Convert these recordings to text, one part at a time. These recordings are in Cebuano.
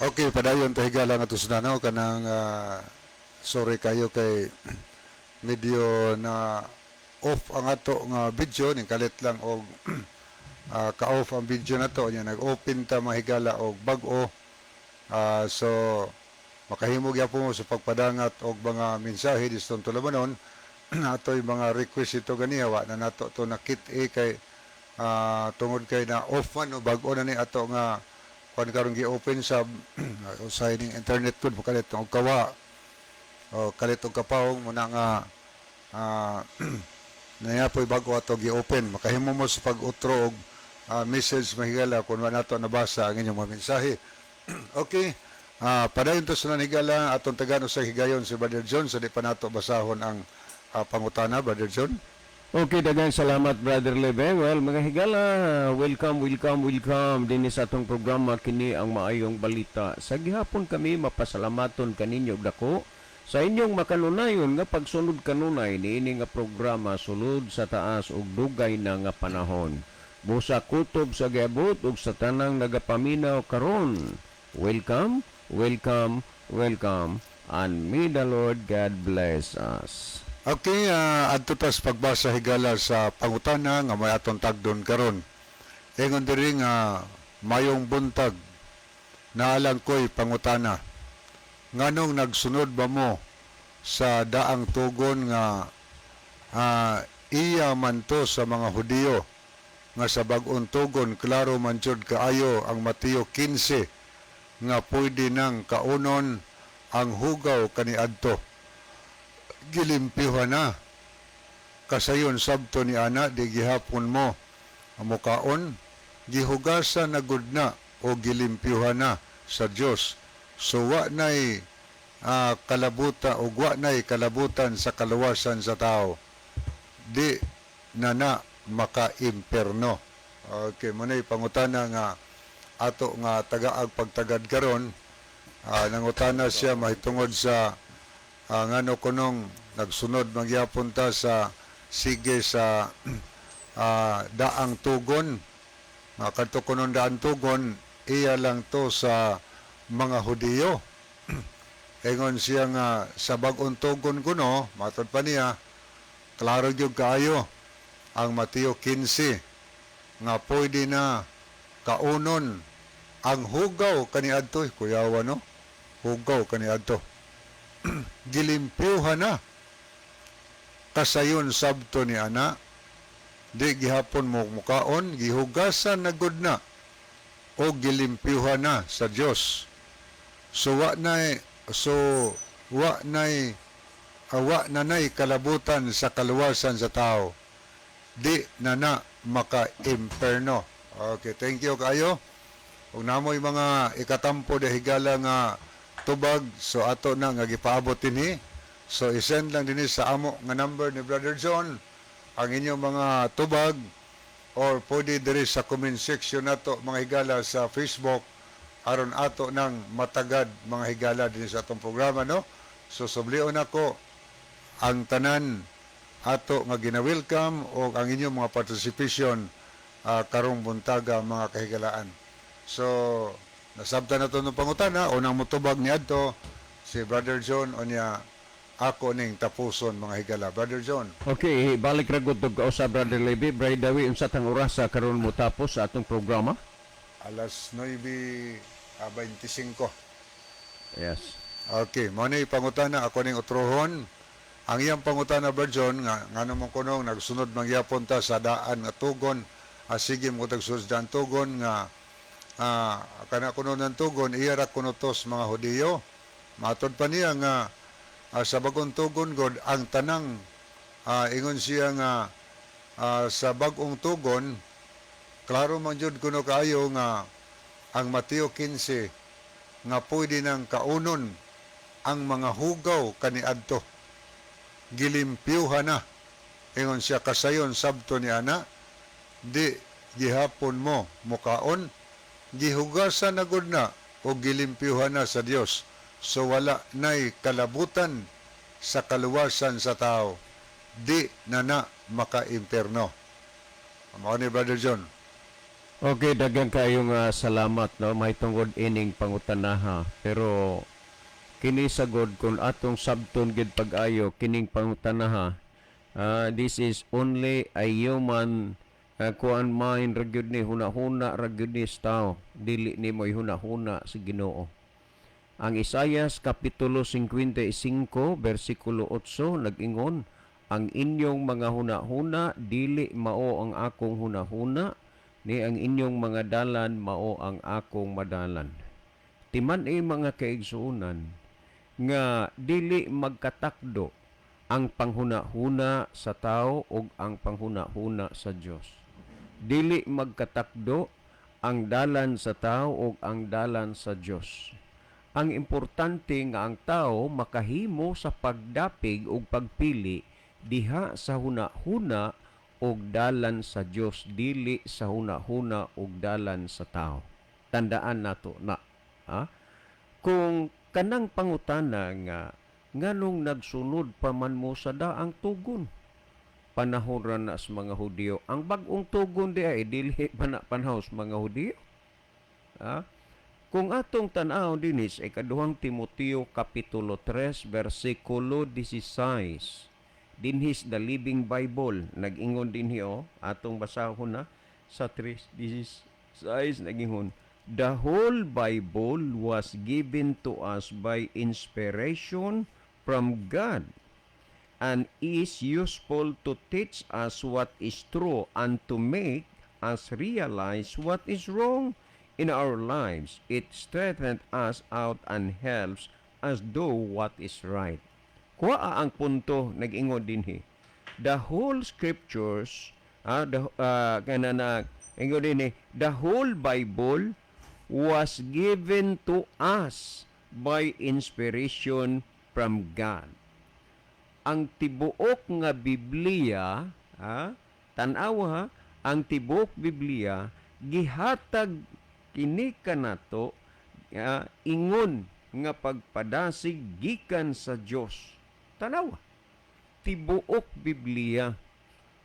Okay, padayon ta, higala, nga tusnanaw kanang sorry kayo kay medyo na off ang ato nga video ning kalit lang og ka-off ang video na to nya. Nag-open ta, mahigala, og bag-o. So makahimo gyapon mo sa pagpadangat og mga mensahe distong tulumanon. Atoy mga request ito ganiha, wa na nato to nakit-e kay tungod kay na off man o bag-o na ni ato nga kuan karon, gi-open sa usahay ning internet kun kalit og kawa o kalit og kapawong muna nga naya po'y bago ato gi-open. Makahimo mo sa pag-utro og message, mahigala, kung wa nato nabasa ang inyong mga mensahe. Okay, padayon to sa higala, atong tagano sa higayon si Brother John sa di pa nato basahon ang pangutana, Brother John. Okay, daghang salamat, Brother Lebe. Well, mga higala, welcome, welcome, welcome din sa atong programa, kini ang Maayong Balita. Sa gihapon kami mapasalamaton kaninyo og dako sa inyong makanunayon nga pagsunod kanunay niini nga programa sulod sa taas ug dugay na nga panahon. Busa kutob sa giabot ug sa tanang nagapaminaw karon. Welcome, welcome, welcome, and may the Lord God bless us. Okay, adto tas pagbasa, higala, sa pangutana nga may atong tagdon karon. Ingon diri nga, "Mayong buntag, naalang ko'y pangutana. Nganong nagsunod ba mo sa daang tugon nga iya man to sa mga Hudiyo, nga sa bag-ong tugon klaro man jud kaayo ang Mateo 15 nga pwede nang kaunon ang hugaw kaniadto, gilimpyuhan na? Kasayon sabto ni ana, di gihapon mo mukaon, gihugasan na gud na o gilimpyuhan na sa Dios. So wa nay kalabuta o wa nay kalabutan sa kaluwasan sa tao. Di na na maka-imperno." Okay, mao na'y pangutana nga ato nga tagaag pagtagad karon. Nangutana siya mahitungod sa ngano kunong nagsunod magyapon ta sa sige sa daang tugon nga kadto kunon daang tugon iya lang to sa mga Hudiyo. Ingon siya nga sa bag-ong tugon kuno, matod pa niya, klaro gyud kaayo ang Mateo 15 nga pwede na kaunon ang hugaw kaniadto. Kuyawa, no? Hugaw kaniadto, gilimpyuhan na. Kasayon sabto ni ana, di gihapon mo mukaon, gihugasan na gud na o gilimpyuhan na sa Dios. So wa nay awa na nay kalabutan sa kaluwasan sa tao. Di na na maka-imperno." Okay, thank you kayo. Ug namoy mga ikatampo de, higala, nga tubag, so ato na nga gipaabot dinhi. So isend lang dinhi sa amo nga number ni Brother John ang inyong mga tubag or pwede diri sa comment section nato, mga higala, sa Facebook aron ato nang matagad, mga higala, dinhi sa atong programa, no? So sublion nako ang tanan ato nga gina-welcome o ang inyong mga participation karong buntaga, mga kahigalaan. So nasabtan na to ng pangutana, unang mutubag ni adto si Brother John, unya ako ning tapuson, mga higala. Brother John. Okay, balik ra gud og kausa, Brother Levi. Brother Dawi, unsa tang oras sa karon mo tapos sa atong programa? Alas 9:25. Yes. Okay, mao ni pangutana, ako ning utrohon. Ang iyang pangutana, Brother John, nga ngano man kunong nagsunod magyapon ta sa daan nga tugon, sige mo tagsunod sa daan tugon nga kana kuno ng tugon iya ra kuno to sa mga Hudiyo. Matod pa niya nga sa bagong tugon god ang tanang ingon siya nga sa bagong tugon klaro man jud kuno kaayo nga ang Mateo 15 nga pwede nang kaunon ang mga hugaw kaniadto, gilimpyuhan na. Ingon siya, kasayon sabto ni ana, di gihapon mo mukaon, gihugasan na gud na o gilimpyuhan na sa Dios. So wala nay kalabutan sa kaluwasan sa tao. Di na na maka-imperno. Mao ni, Brother John. Okay, daghang kayong salamat, no, mahitungod ining pangutanaha. Pero kini sagod kung atong sabton gid pag-ayo kining pangutanaha, this is only a human kuan mind ra gyud ni, huna-huna ra gyud ni sa tao, dili nimo ihuna-huna sa Ginoo. Ang Isayas kapitulo 55 bersikulo 8 nag-ingon, "Ang inyong mga huna-huna dili mao ang akong huna-huna, ni ang inyong mga dalan mao ang akong madalan." Timan-i, mga kaigsuonan, nga dili magkatakdo ang panghuna-huna sa tao ug ang panghuna-huna sa Dios. Dili magkatakdo ang dalan sa tao ug ang dalan sa Dios. Ang importante nga ang tao makahimo sa pagdapig ug pagpili diha sa huna-huna ug dalan sa Dios, dili sa huna-huna ug dalan sa tao. Tandaan nato na. Ha? Kung kanang pangutana nga nganong nagsunod pa man mo sa daang tugon, panahon ra na sa mga Hudiyo. Ang bag-ong tugon di ay dili pa na panahon sa mga Hudiyo. Ha? Kung atong tan-aw dinis ay Ikaduhang Timoteo kapitulo 3 bersikulo 16. Dinhis the Living Bible nag-ingon dinhi, oh, atong basahon na sa 3:16. Nag-ingon, "The whole Bible was given to us by inspiration from God and is useful to teach us what is true and to make us realize what is wrong in our lives. It strengthens us out and helps us do what is right." Kuha ang punto nag-ingon dinhi. The whole scriptures, the kana na ingon dinhi, the whole Bible was given to us by inspiration from God. Ang tibuok nga Biblia, ha, tan-awa ha, ang tibuok Biblia gihatag kini kanato ingon nga pagpadasig gikan sa Dios. Tanawa. Tibuok Biblia.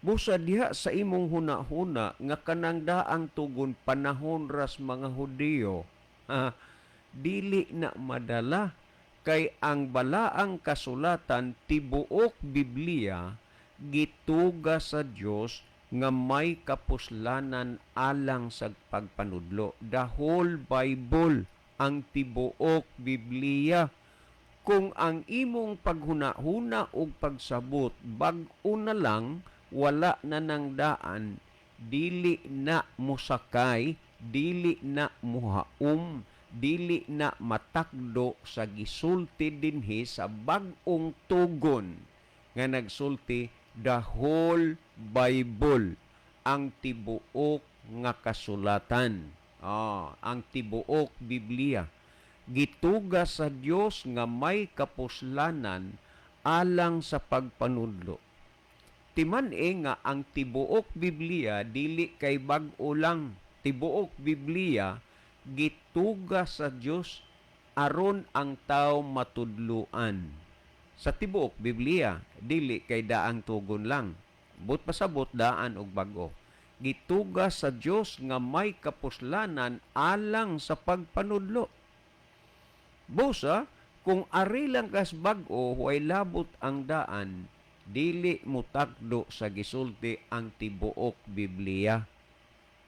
Busa diha sa imong huna-huna nga kanang daang tugon panahon ras mga Hudiyo, ha, dili na madala kay ang balaang kasulatan, tibuok Biblia, gituga sa Dios nga may kapuslanan alang sa pagpanudlo. The whole Bible, ang tibuok Biblia. Kung ang imong paghuna-huna ug pagsabot bag-o na lang, wala na nang daan, dili na mosakay, dili na muhaom, dili na matakdo sa gisulti dinhi sa bag-ong tugon nga nagsulti, the whole Bible, ang tibuok nga kasulatan, ang tibuok Biblia gituga sa Dios nga may kapuslanan alang sa pagpanudlo. Timan-i nga ang tibuok Biblia dili kay bag-o lang. Tibuok Biblia gituga sa Dios aron ang tao matudluan. Sa tibuok Biblia, dili kay daang tugon lang. But pasabot daan og bag-o. Gituga sa Dios nga may kapuslanan alang sa pagpanudlo. Busa, kung ari lang kas bag-o, way labot ang daan, dili mutakdo sa gisulti ang tibuok Biblia.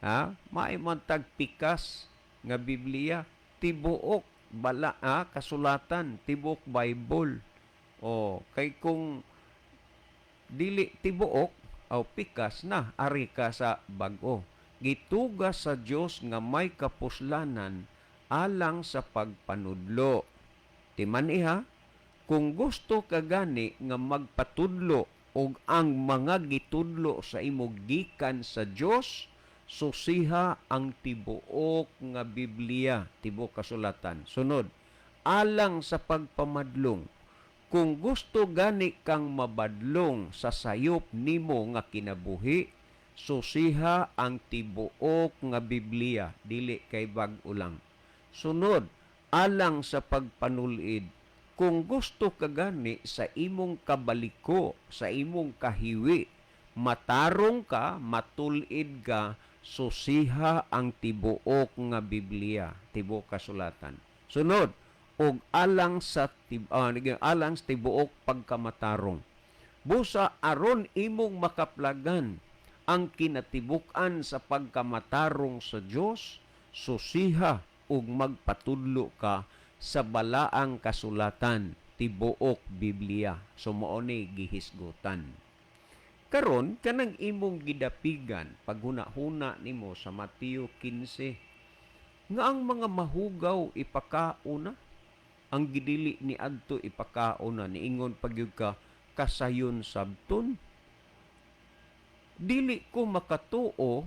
Ha? Maay man tag pikas nga Biblia, tibuok bala kasulatan, tibuok Bible. O kay kung dili tibuok aw pikas na, ari ka sa bag-o. Gituga sa Dios nga may kapuslanan alang sa pagpanudlo. Timan iha, kung gusto ka gani nga magpatudlo og ang mga gitudlo sa imo gikan sa Dios, susiha ang tibuok nga Biblia, tibuok kasulatan. Sunod, alang sa pagpamadlong. Kung gusto gani kang mabadlong sa sayop nimo nga kinabuhi, susiha ang tibuok nga Biblia, dili kay bag-o lang. Sunod, alang sa pagpanulid. Kung gusto ka gani sa imong kabaliko, sa imong kahiwi, matarong ka, matulid ka, Susiha ang tibuok nga Biblia, tibuok kasulatan. Sunod, og alang sa tibuok pagkamatarong. Busa aron imong makaplagan ang kinatibuk-an sa pagkamatarong sa Dios, susiha ug magpatudlo ka sa balaang kasulatan, tibuok Biblia. So mao ni gihisgutan. Karon, kanang imong gidapigan paghuna-huna nimo sa Mateo 15 nga ang mga mahugaw ipakauna, ang gidili ni adto ipakauna, niingon pagyud ka kasayon sabton. Dili ko makatuo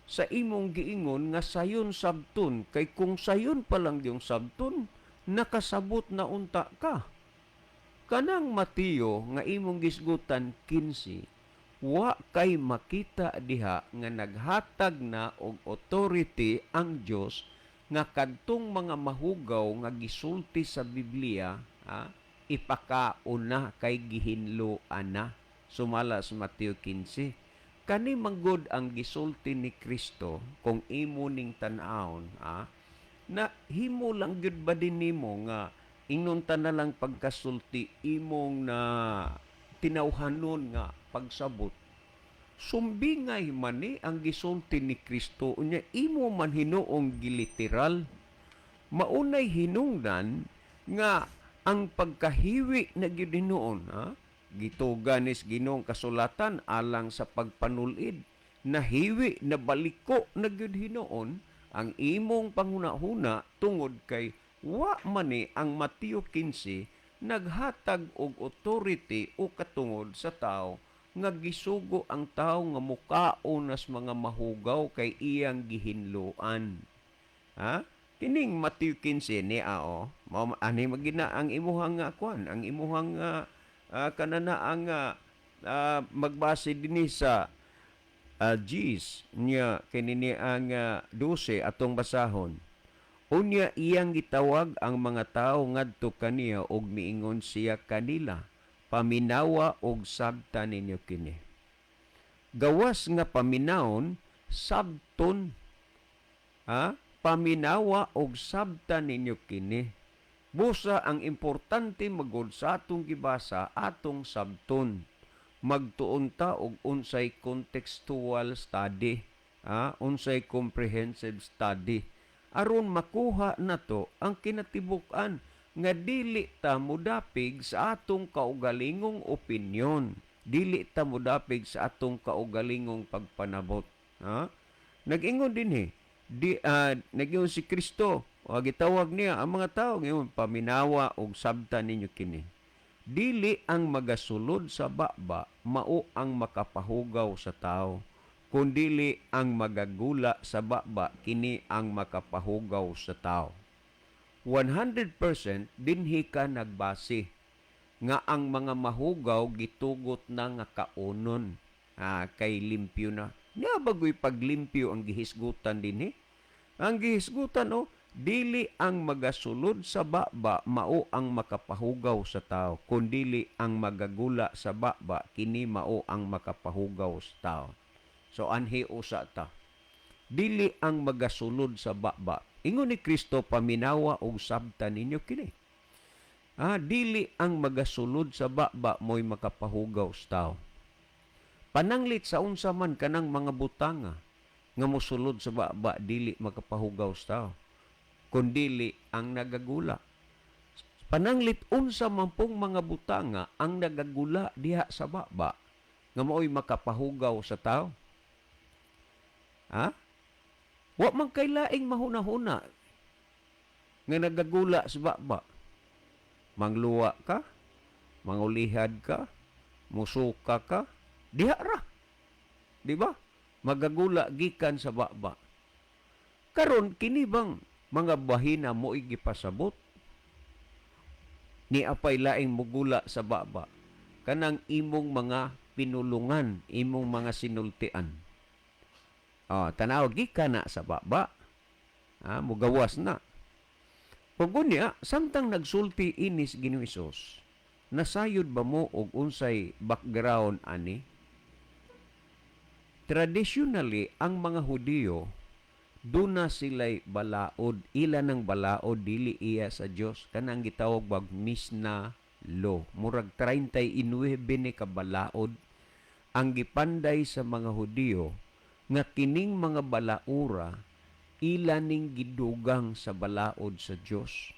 sa imong giingon nga sayon sabton, kay kung sayon pa lang yung sabton, nakasabot na unta ka. Kanang Mateo nga imong gisgutan 15, wa kay makita diha nga naghatag na og authority ang Dios nga kadtong mga mahugaw nga gisulti sa Biblia, ha, ipakauna kay gihinloan na sumala sa Mateo 15. Kani manggod ang gisulti ni Kristo, kung imo ning tan-awon, ha, na himo lang gyud ba din nimo nga ingnon ta na lang pagkasulti imong na tinawhanon nga pagsabot, sumbingay man ni ang gisulti ni Kristo, unya imo man hinuong giliteral. Maunay hinungdan nga ang pagkahiwi na gyud hinuon, ha, gituga nis Ginoong kasulatan alang sa pagpanulid, nahiwi na baliko na gyud hinuon ang imong panghuna-huna tungod kay wa man ni ang Mateo 15 naghatag og authority o katungod sa tao nga gisugo ang tao nga mukaon nas mga mahugaw kay iyang gihinloan. Ha? Kining Mateo 15 ni ao, mao ani magina ang imuhang nga kuan, ang imuhang kanana ang magbase dinhi sa Gs niya kini ni ang 12 atong basahon. Unya iyang gitawag ang mga tawo ngadto kaniya ug miingon siya kanila, "Paminawa og sabta ninyo kini." Gawas nga paminawon, sabton. Ha? Paminawa og sabta ninyo kini. Busa ang importante magod sa atong gibasa, atong sabton. Magtuon ta og unsay contextual study, ha? Unsay comprehensive study aron makuha nato ang kinatibuk-an nga dili ta modapig sa atong kaugalingong opinyon, dili ta modapig sa atong kaugalingong pagpanabot, ha? Nag-ingon dinhi di nag-ingon si Kristo o gitawag niya ang mga tao ngayon, "Paminawa og sabta ninyo kini. Dili ang magasulod sa baba mao ang makapahugaw sa tao, kundili ang magagula sa baba kini ang makapahugaw sa tao." 100% dinhi ka nagbase nga ang mga mahugaw gitugot na nga kaunon, kay limpyo na. Nya bagoy paglimpyo ang gihisgutan dinhi? Ang gihisgutan, oh, dili ang magasulod sa baba mao ang makapahugaw sa tao, kundili ang magagula sa baba kini mao ang makapahugaw sa tao. So anhi usa ta. Dili ang magasulod sa baba. Ingon ni Kristo, "Paminawa og sabta ninyo kini." Dili ang magasulod sa baba mo'y makapahugaw sa tao. Pananglit sa unsa man kanang mga butanga nga mosulod sa baba dili makapahugaw sa tao, kundili ang nagagula. Pananglit unsa man pong mga butanga ang nagagula diha sa baba nga mao'y makapahugaw sa tao? Ha? Wa man kay laing mahuna-huna nga nagagula sa baba. Mangluwa ka, mangulihad ka, musuka ka, diha ra. Di ba? Magagula gikan sa baba. Karon kini bang mga bahina mo gipasabot? Ni apay laing mugula sa baba. Kanang imong mga pinulungan, imong mga sinultian. Oh, tanaw gikan na sa baba. Ah, mugawas na. Ug unya, samtang nagsulti inis Ginoong Hesus, nasayod ba mo og unsay background ani? Traditionally, ang mga Hudiyo, duna sila'y balaod. Ila ng balaod, dili iya sa Dios. Kanang gitawag bag Mishnah Law. Murag 39 ni ka balaod ang gipanday sa mga Hudiyo nga kining mga balaura ila ning gidugang sa balaod sa Dios.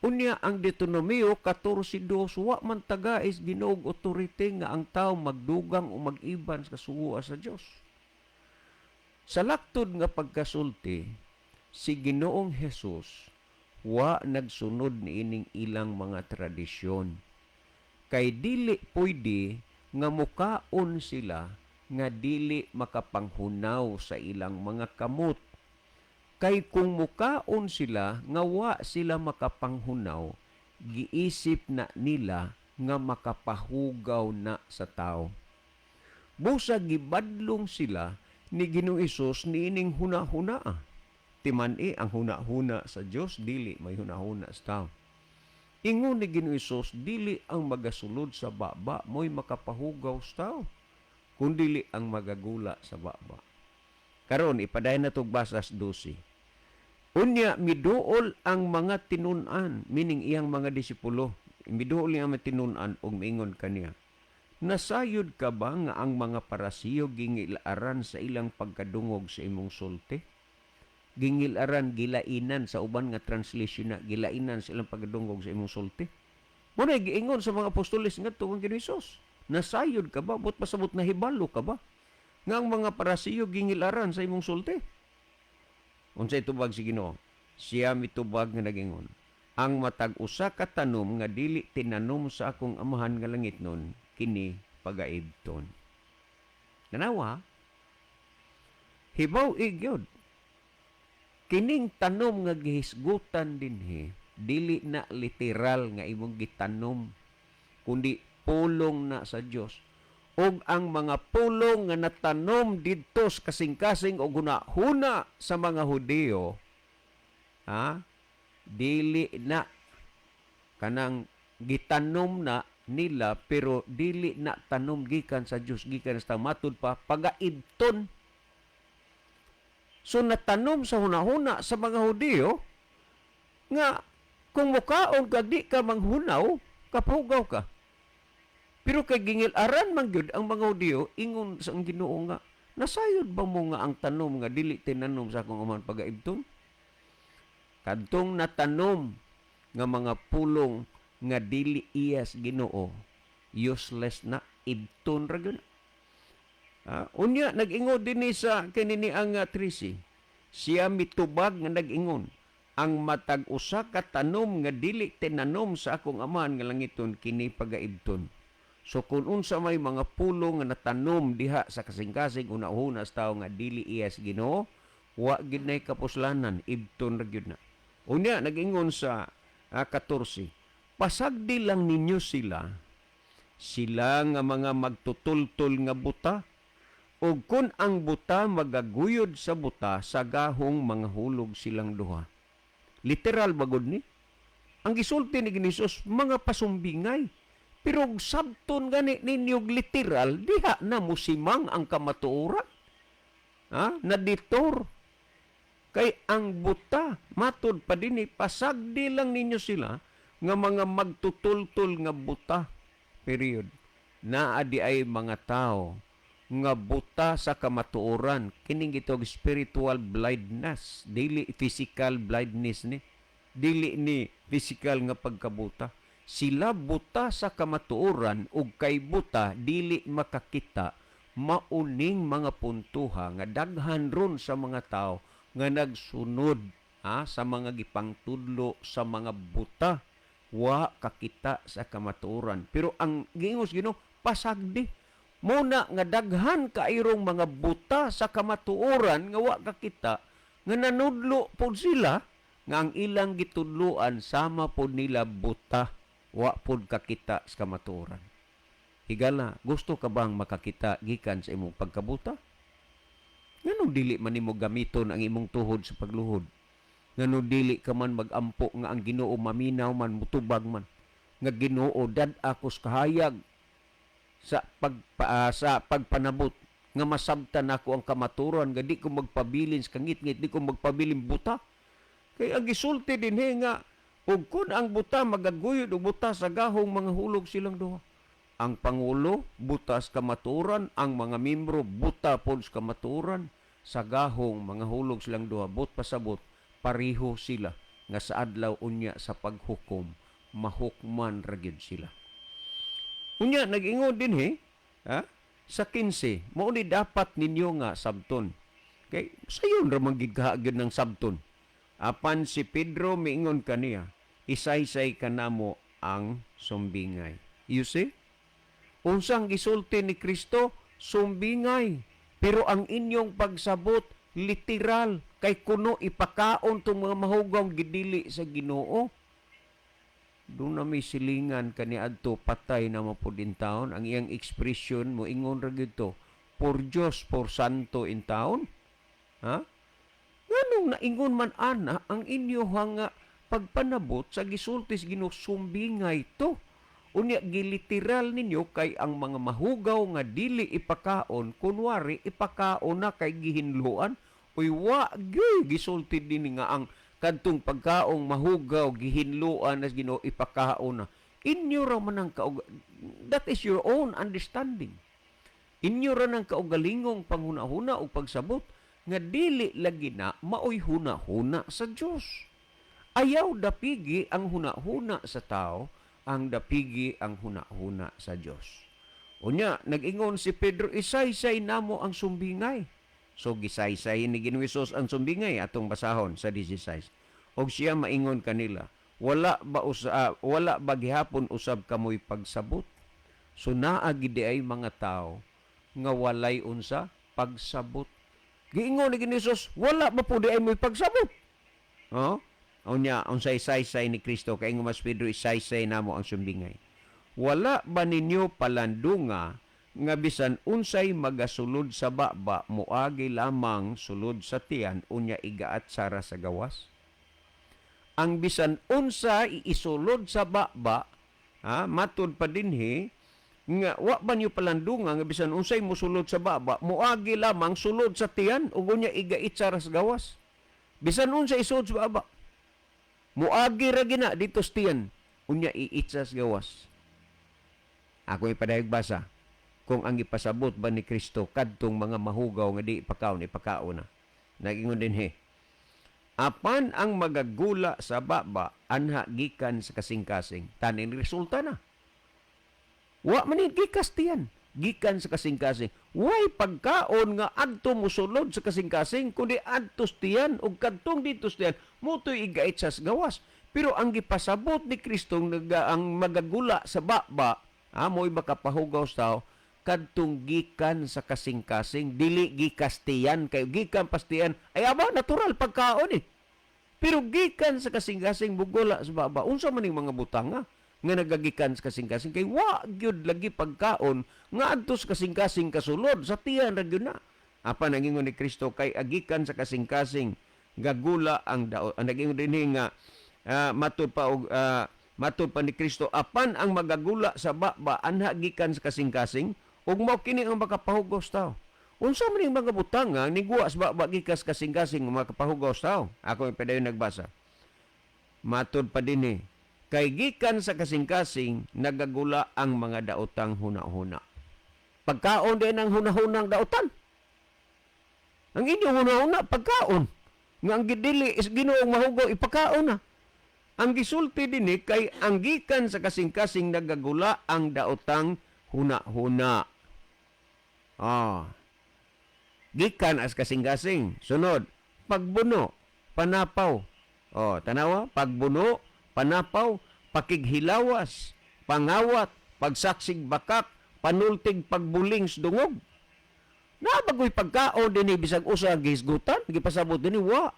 Unya ang Deuteronomio 14:2, wa man tagais Ginoo og authority nga ang tao magdugang o mag-iban sa kasugoan sa Dios. Sa laktod nga pagkasulti, si Ginoong Hesus wa nagsunod niining ilang mga tradisyon. Kay dili pwede nga mukaon sila nga dili makapanghunaw sa ilang mga kamot. Kay kung mukaon sila nga wa sila makapanghunaw, giisip na nila nga makapahugaw na sa tao. Busa gibadlong sila ni Ginoong Hesus niining huna-huna. Timan-i ang huna-huna sa Dios dili may huna-huna sa tao. Ingon ni Ginoong Hesus, dili ang magasulod sa baba mo'y makapahugaw sa tao, kundili ang magagula sa baba. Karon ipadayon na tog basas 12. Unya miduol ang mga tinun-an, meaning iyang mga disipulo. Miduol ang mga tinun-an ug miingon kaniya: "Nasayod ka ba nga ang mga Parasiyo gingilaran sa ilang pagkadungog sa imong sulti?" Gingilaran, gilainan sa uban nga translation na, gilainan sa ilang pagkadungog sa imong sulti. Muna giingon sa mga apostoles ngadto kang Ginoong Hesus. Nasayod ka ba? But pasabot nahibalo ka ba nga ang mga Parasiyo gingilaran sa imong sulti? Unsay tubag si Ginoo? Siya mitubag nga nagingon: "Ang matag usa ka tanom nga dili tinanom sa akong Amahan nga langitnon, kini pagaibton." Nanawa? Hibaw gyud. Kining tanom nga gihisgutan dinhi, dili na literal nga imong gitanom, kundi pulong na sa Dios. Og ang mga pulong nga natanom didto sa kasing-kasing og huna-huna sa mga Hudiyo, ha? Dili na kanang gitanom na nila, pero dili na tanom gikan sa Dios, gikan sa matud pa pagaibton. So natanom sa hunahuna sa mga Hudiyo nga kung mukaon ka, di ka manghunaw, kapahugaw ka. Pero kay gingil-aran man gyud ang mga Hudiyo, ingon sa ang Ginoo nga, "Nasayod ba mo nga ang tanom nga dili tinanom sa akong Amahan pagaibton?" Kadtong natanom nga mga pulong nga dili iyas Ginoo, useless na, ibton ra gyud. Unya nag-ingon dinhi sa kini ni ang 13. Siya mitubag nga nag-ingon: "Ang matag usa ka tanom nga dili tinanom sa akong Amahan nga langiton, kini pagaibton." So kung unsa may mga pulong nga natanom diha sa kasing-kasing una-una sa tawo nga dili iyas Ginoo, wa gid nay kapuslanan, ibton ra gyud na. Unya nag-ingon sa 14, "Pasagdi lang ninyo sila, sila nga mga magtutultol nga buta, ug kun ang buta magaguyod sa buta, sa gahong mga hulog silang duha." Literal bagod ni. Ang gisulti ni Hesus, mga pasumbingay. Pero sabton gani ninyo literal, diha na musimang ang kamatuoran. Ha? Naditor. Kay ang buta, matud pa dinhi, pasagdi lang ninyo sila nga mga magtutultol nga buta. Period. Naa di ay mga tao nga buta sa kamatuoran. Kining gitawag spiritual blindness, dili physical blindness ni. Dili ni physical nga pagkabuta. Sila buta sa kamatuoran ug kay buta dili makakita, mauning mga puntuha nga daghan ron sa mga tao nga nagsunod, ha, sa mga gipangtudlo sa mga buta, wa kakita sa kamatuoran. Pero ang giingos Ginoo, pasagdi muna nga daghan kairong mga buta sa kamatuoran nga wa kakita nga nanudlo pod sila nga ang ilang gitudloan sama pod nila buta, wa pod kakita sa kamatuoran. Higala, gusto ka bang makakita gikan sa imong pagkabuta? Nganong dili man nimo gamiton ang imong tuhod sa pagluhod? Nganong dili ka man magampo nga ang Ginoo maminaw man, mutubag man nga, "Ginoo, dad ako sa kahayag sa pagpanabot Nga masabtan nako ang kamaturan nga di ko magpabilin sa kangitngit, di ko magpabilin buta. Kay ang gisulti dinhi nga ug kun ang buta magaguyod og buta sa gahong, mga hulog silang duha. Ang pangulo butas kamaturan, ang mga membro buta pod sa kamaturan, sa gahong mga hulog silang duha. But pasabot, pareho sila nga sa adlaw unya sa paghukom mahukman ra gyud sila. Unya nag-ingon dinhi, ha? Sa 15, mao ni dapat ninyo nga sabton. Kay sayon ra man gid gyud ng sabton. Apan si Pedro miingon kaniya, "Isaysay kanamo ang sumbingay." You see? Unsang gisulti ni Kristo? Sumbingay. Pero ang inyong pagsabot, literal, kay kuno ipakaon tong mga mahugaw, gidili sa Ginoo. Doon na may silingan kaniadto, patay na mapud taon ang iyang expression, mo ingon ra gyud to, por Dios, por santo in taon, ha? Nganong naingon man ana ang inyo nga pagpanabot sa gisulti sa Ginoo, sumbingay to? Unya giliteral ninyo kay ang mga mahugaw nga dili ipakaon, kunwari ipakaon na kay gihinluan. Uy, wa gyud gisulti dinhi nga ang kadtong pagkaong mahugaw gihinluan as Ginoo, ipakaon na. Inyo ra man ang that is your own understanding. Inyo ra ng kaugalingong panghuna-huna o pagsabot nga dili lagi na maoy huna-huna sa Dios. Ayaw dapigi ang huna-huna sa tao, ang dapigi ang huna-huna sa Dios. Unya, nag-ingon si Pedro, "Isaysay namo ang sumbingay." So gisaysay ni Ginoong Hesus ang sumbingay, atong basahon sa 16. Og siya maingon kanila, "Wala ba gihapon usab kamoy pagsabot?" So naa gid ay mga tao nga walay unsa? Pagsabot. Giingon ni Ginoong Hesus, "Wala ba po diay mo'y pagsabot?" Oh? Unya, unsay saysay ni Kristo? Kay ingon mas Pedro, "Isaysay namo ang sumbingay." "Wala ba ninyo palandunga nga bisan unsay magasulod sa baba moagi lamang sulod sa tiyan, unya igaat sara sa gawas?" Ang bisan unsa iisulod sa baba, ha, matud pa dinhi nga wa ba niyo palandunga nga bisan unsay mosulod sa baba moagi lamang sulod sa tiyan ug unya igait sara sa gawas? Bisan unsa isulod sa baba, moagi ra gina dito sa tiyan, unya iitsa sa gawas. Ako ipadayag basa kung ang ipasabot ba ni Kristo kadtong mga mahugaw nga di ipakaon, ipakaon na. Nagingon dinhi, apan ang magagula sa baba anha gikan sa kasing-kasing. Tanin resulta na. Wa man ni gikas tiyan, gikan sa kasing-kasing. Way pagkaon nga adto mosulod sa kasing-kasing kundi adto sa tiyan, ug kadtong dito sa tiyan motoy igait sa gawas. Pero ang gipasabot ni Kristo nga ang magagula sa baba, mo'y makapahugaw sa tao, kadtong gikan sa kasing-kasing, dili gikas tiyan, kay gikan pas tiyan ay aba natural pagkaon eh. Pero gikan sa kasing-kasing mugula sa baba, unsa man ning mga butanga nga nagagikan sa kasing-kasing? Kay wa gyud lagi pagkaon nga adto sa kasing-kasing kasulod, sa tiyan ra gyud na. Apan ang ingon ni Kristo kay agikan sa kasing-kasing gagula ang daot. Ang nagingon dinhi nga matud pa ni Kristo, apan ang magagula sa baba anha gikan sa kasing-kasing ug mao kini ang makapahugaw sa tao. Unsa man ning mga butang nga niguwa sa baba gikas kasing-kasing nga makapahugaw sa tao? Ako padayon nagbasa. Matud pa dinhi, kay gikan sa kasing-kasing nagagula ang mga daotang huna-huna. Pagkaon din ang hunahunang daotan. Ang inyong hunahuna pagkaon. Nga ang gidili is Ginoong mahugaw, ipakaon na. Ang gisulti dinhi kay ang gikan sa kasing-kasing nagagula ang daotang huna-huna. Gikan as kasing-kasing. Sunod, pagbuno, panapaw. Oh, tanawa, pagbuno, panapaw, pakighilawas, pangawat, pagsaksig bakak, panultig pagbuling sa dungog. Nabagoy pagkaon dinhi bisag usa ang gihisgutan, gipasabot dinhi wa.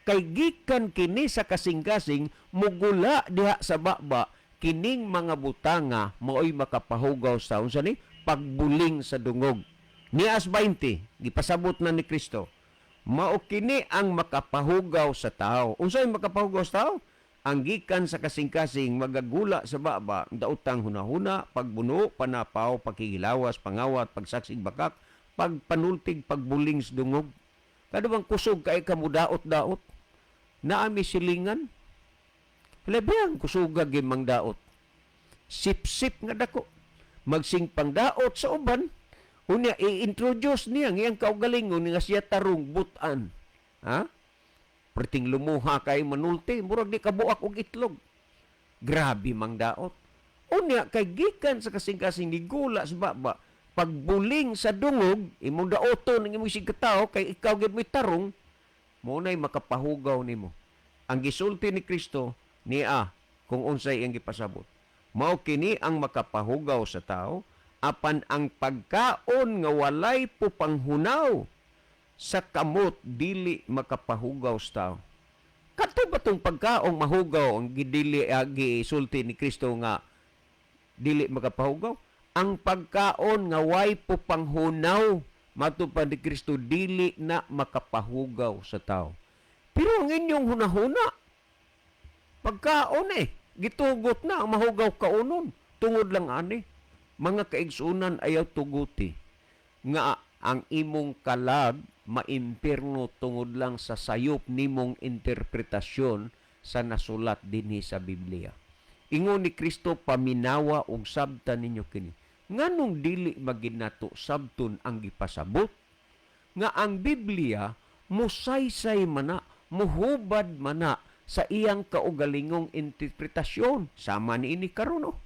Kay gikan kini sa kasing-kasing mugula diha sa baba, kining mga butanga maoy makapahugaw sa unsa ni? Pagbuling sa dungog. Nias 20, gipasabot na ni Kristo. Mao kini ang makapahugaw sa tao. Unsay makapahugaw sa tao? Ang gikan sa kasing-kasing magagula sa baba, daotang hunahuna, pagbuno, panapaw, pakigilawas, pangawat, pagsaksig bakak, Pagpanultig, pagbuling sa dungog. Kada bang kusog kay ka mudaot-daot? Naami silingan. Labi ang kusuga gyud mangdaot. Sip-sip nga dako. Magsing pangdaot sa uban. Unya i-introduce niya ang iyang kaugalingon nga siya tarong butan. Ha? Perting lumuha kay manulti, murag di kabuak og itlog. Grabe mangdaot. Unya kay gikan sa kasing-kasing nigula sa baba, pagbuling sa dungog, imong daoton ang imong sigkatao kay ikaw gyud mo'y tarong, mo nay makapahugaw nimo. Ang gisulti ni Kristo niya kung unsay iyang gipasabot. Mao kini ang makapahugaw sa tao, apan ang pagkaon nga walay pupanghunaw sa kamot dili makapahugaw sa tao. Kato ba tong pagkaong mahugaw ang gidili gisulti ni Kristo nga dili makapahugaw? Ang pagkaon nga way pupanghunaw matud pa ni Kristo dili na makapahugaw sa tao. Pero ang inyong hunahuna, pagkaon gitugot na ang mahugaw kaunon tungod lang ani. Mga kaigsunan, ayaw tuguti nga ang imong kalag maimpirno tungod lang sa sayop nimong interpretasyon sa nasulat dinhi sa Biblia. Ingon ni Kristo, paminawa og sabta ninyo kini. Nganong dili maginato sabton ang gipasabot nga ang Biblia musaysay mana, muhubad mana sa iyang kaugalingong interpretasyon? Sama niini karon, oh.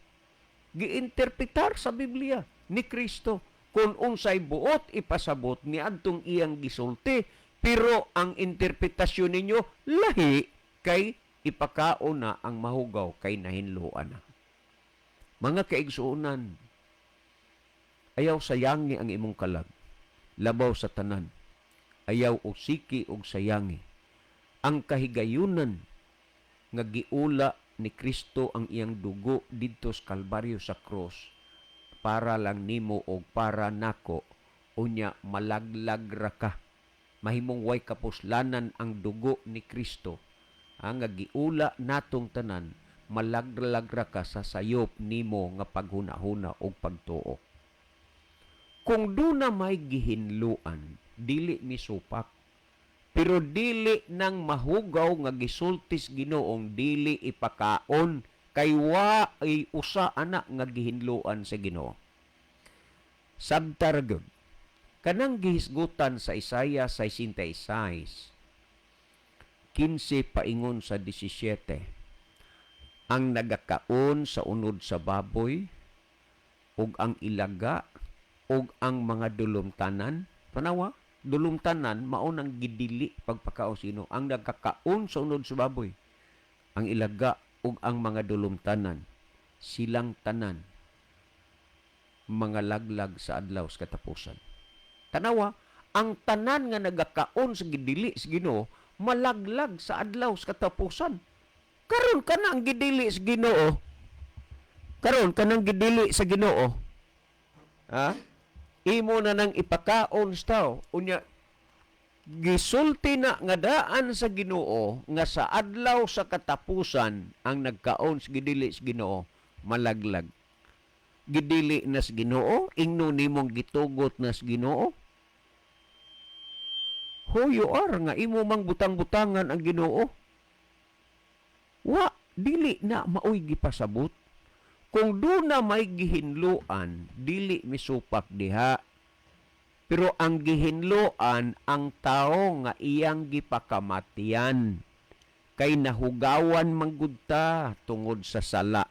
Giinterpretar sa Biblia ni Kristo kung unsay buot ipasabot niadtong iyang gisulti, pero ang interpretasyon ninyo lahi kay ipakaon na ang mahugaw kay nahinloan na. Mga kaigsuonan, ayaw sayangi ang imong kalag. Labaw sa tanan, ayaw usiki og sayangi ang kahigayunan nga giula ni Kristo ang iyang dugo didto sa Kalbaryo, sa cross, para lang nimo og para nako. Unya malaglag ra ka, mahimong way kapuslanan ang dugo ni Kristo ang nga giula natong tanan, malaglag ra ka sa sayop nimo nga paghunahuna og pagtuo. Kung duna may gihinluan, dili misupak, pero dili nang mahugaw nga gisultis Ginoong dili ipakaon kay wa ay usa ana nga gihinluan sa Ginoo. Sabta ra gyud. Kanang gihisgutan sa Isaiah 66, 15 paingon sa 17. Ang nagakaon sa unod sa baboy ug ang ilaga ug ang mga dulumtanan, tanawa, dulumtanan mao nang gidili pagpakaon sino ang nagkakaon sa unod sa baboy, ang ilaga ug ang mga dulumtanan, silang tanan mga laglag sa adlaw sa katapusan. Tanawa, ang tanan nga nagakaon sa gidili sa Ginoo malaglag sa adlaw sa katapusan. Karon kana ang gidili sa Ginoo. Karon kanang gidili sa Ginoo. Ha? Imo na nang ipakaon sa tao. Unya gisulti na nga daan sa Ginoo nga sa adlaw sa katapusan ang nagkaon sa gidili sa Ginoo malaglag. Gidili na sa Ginoo, ingno nimong gitugot na sa Ginoo. Who you are nga imo mang butang-butangan ang Ginoo? Wa, dili na maoy gipasabot. Kung duna may gihinluan, dili misupak diha. Pero ang gihinluan ang tao nga iyang gipakamatian. Kay nahugawan manggud ta tungod sa sala.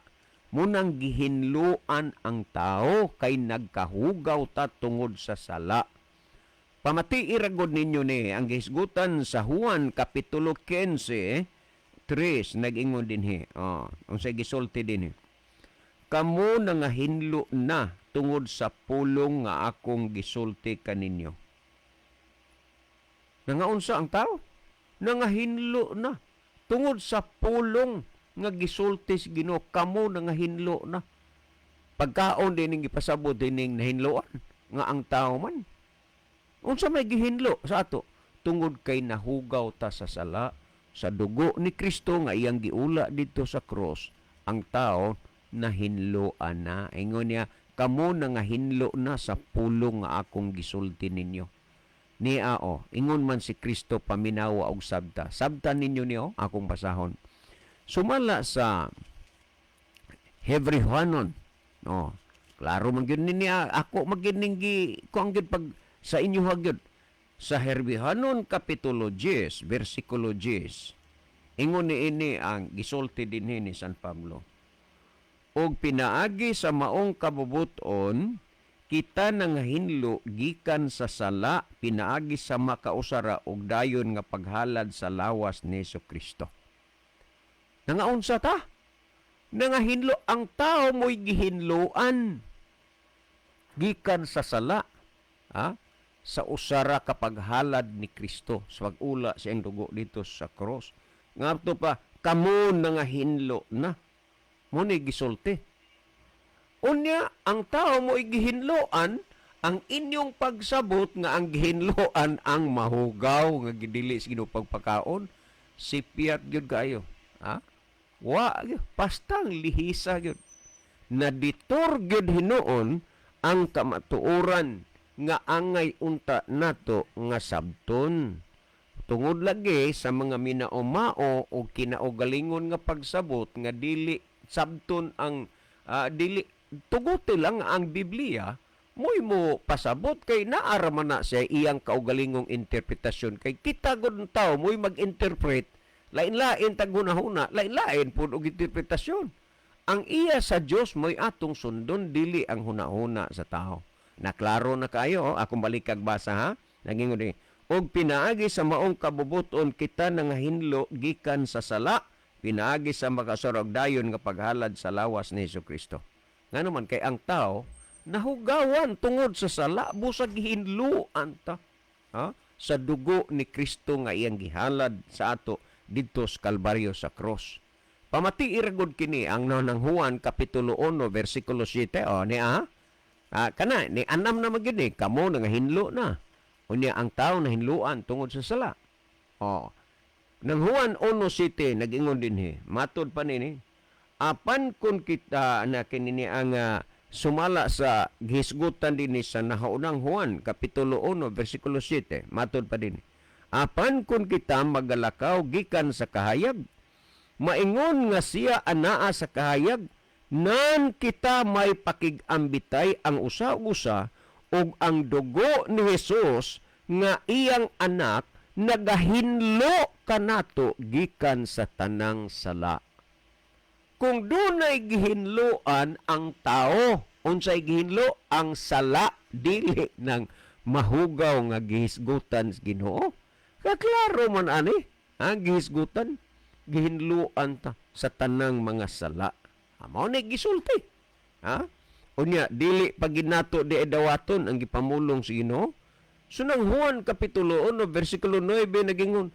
Munang gihinluan ang tao kay nagkahugaw ta tungod sa sala. Pamati iragod ninyo ni ang gihisgutan sa Juan Kapitulo 15, 3, nag-ingon dinhi. Oh, unsay gisulti dinhi? Kamo nangahinlo na tungod sa pulong nga akong gisulti kaninyo. Nangaunsa ang tao? Nangahinlo na tungod sa pulong nga gisulti sa Ginoo, kamo nangahinlo na. Pagkaon dining gipasabot dining nahinloan nga ang tao man. Unsa may gihinlo sa ato? Tungod kay nahugaw ta sa sala, sa dugo ni Kristo nga iyang giula didto sa cross, ang tao nahinloan na. Ingon niya, Kamo nangahinlo na sa pulong nga akong gisulti ninyo. Niya o, ingon man si Kristo paminawa og sabta. Sabta ninyo niyo, akong basahon. Sumala sa Hebrehanon. No. Klaro man gyud ni niya, ako man gyud ning gi kuang gyud pag sa inyo ha gyud. Sa Hebrehanon kapitulo 10, versikulo 10. Ingon ni ini ang gisulti dinhi ni San Pablo. Og pinaagi sa maong kabubuton, kita nangahinlo gikan sa sala pinaagi sa makausara og dayon nga paghalad sa lawas ni Kristo. Nangaunsa ta? Nangahinlo ang tao, mo'y gihinloan gikan sa sala, ha? Sa usara ka paghalad ni Kristo sa pag-ula sa iyang dugo dito sa cross. Ngadto pa kamo nangahinlo na. Mo ni gisulti. Unya, ang tao mo gihinloan, ang inyong pagsabot nga ang gihinloan ang mahugaw nga gidili sa Ginoo pagpakaon, sipyat gyud kayo. Ha? Wa gyud, pastang lihisa gyud. Naditor gyud hinuon ang kamatuoran nga angay unta nato nga sabton. Tungod lagi sa mga minaumao o kinaugalingon nga pagsabot nga dili sabton ang dili tuguti lang ang Biblia, mo'y mo pasabot kay naara man na siya iyang kaugalingong interpretasyon, kay kita gud tao mo'y mag-interpret, lain-lain tag hunahuna, lain-lain pud og interpretasyon. Ang iya sa Dios mo'y atong sundon, dili ang hunahuna sa tao. Naklaro na kayo, oh. Akong balikag basa ha. Nagingon din. Og pinaagi sa maong kabubuton kita nangahinlo gikan sa sala pinaagi sa makasurog dayon nga paghalad sa lawas ni Hesus Kristo. Ngano man kay ang tao nahugawan tungod sa sala, busag gihinloan ta, ha? Sa dugo ni Kristo nga iyang gihalad sa ato didto sa Kalbaryo, sa cross. Pamati gud kini ang nang Juan kapitulo 1 versikulo 7, oh ni ah. Ah, kana ni anam na magyud ni kamo nangahinlo na. Unya ang tao nahinluan tungod sa sala. Oh. Nang Juan 1:7 nag-ingon dinhi, matod pa nini. Apan kung kita na kinini ang sumala sa gihisgutan dinhi sa nahaunang Juan kapitulo 1 versikulo 7, matod pa dinhi. Apan kung kita magalakaw gikan sa kahayag, maingon nga siya anaa sa kahayag, nan kita may pakig-ambitay ang usa-usa, ug ang dugo ni Jesus nga iyang anak nagahinlo kanato gikan sa tanang sala. Kung dunay gihinloan ang tao, unsay gihinlo? Ang sala, dili ng mahugaw nga gihisgutan sa Ginoo. Kaklaro man ani, ang gihisgutan, gihinloan ta sa tanang mga sala. Mao ni gisulti. Ha? Unya dili pa ginato di dawaton ang gipamulong sa Ginoo. So nang Juan kapitulo 1 versikulo 9 nagingon,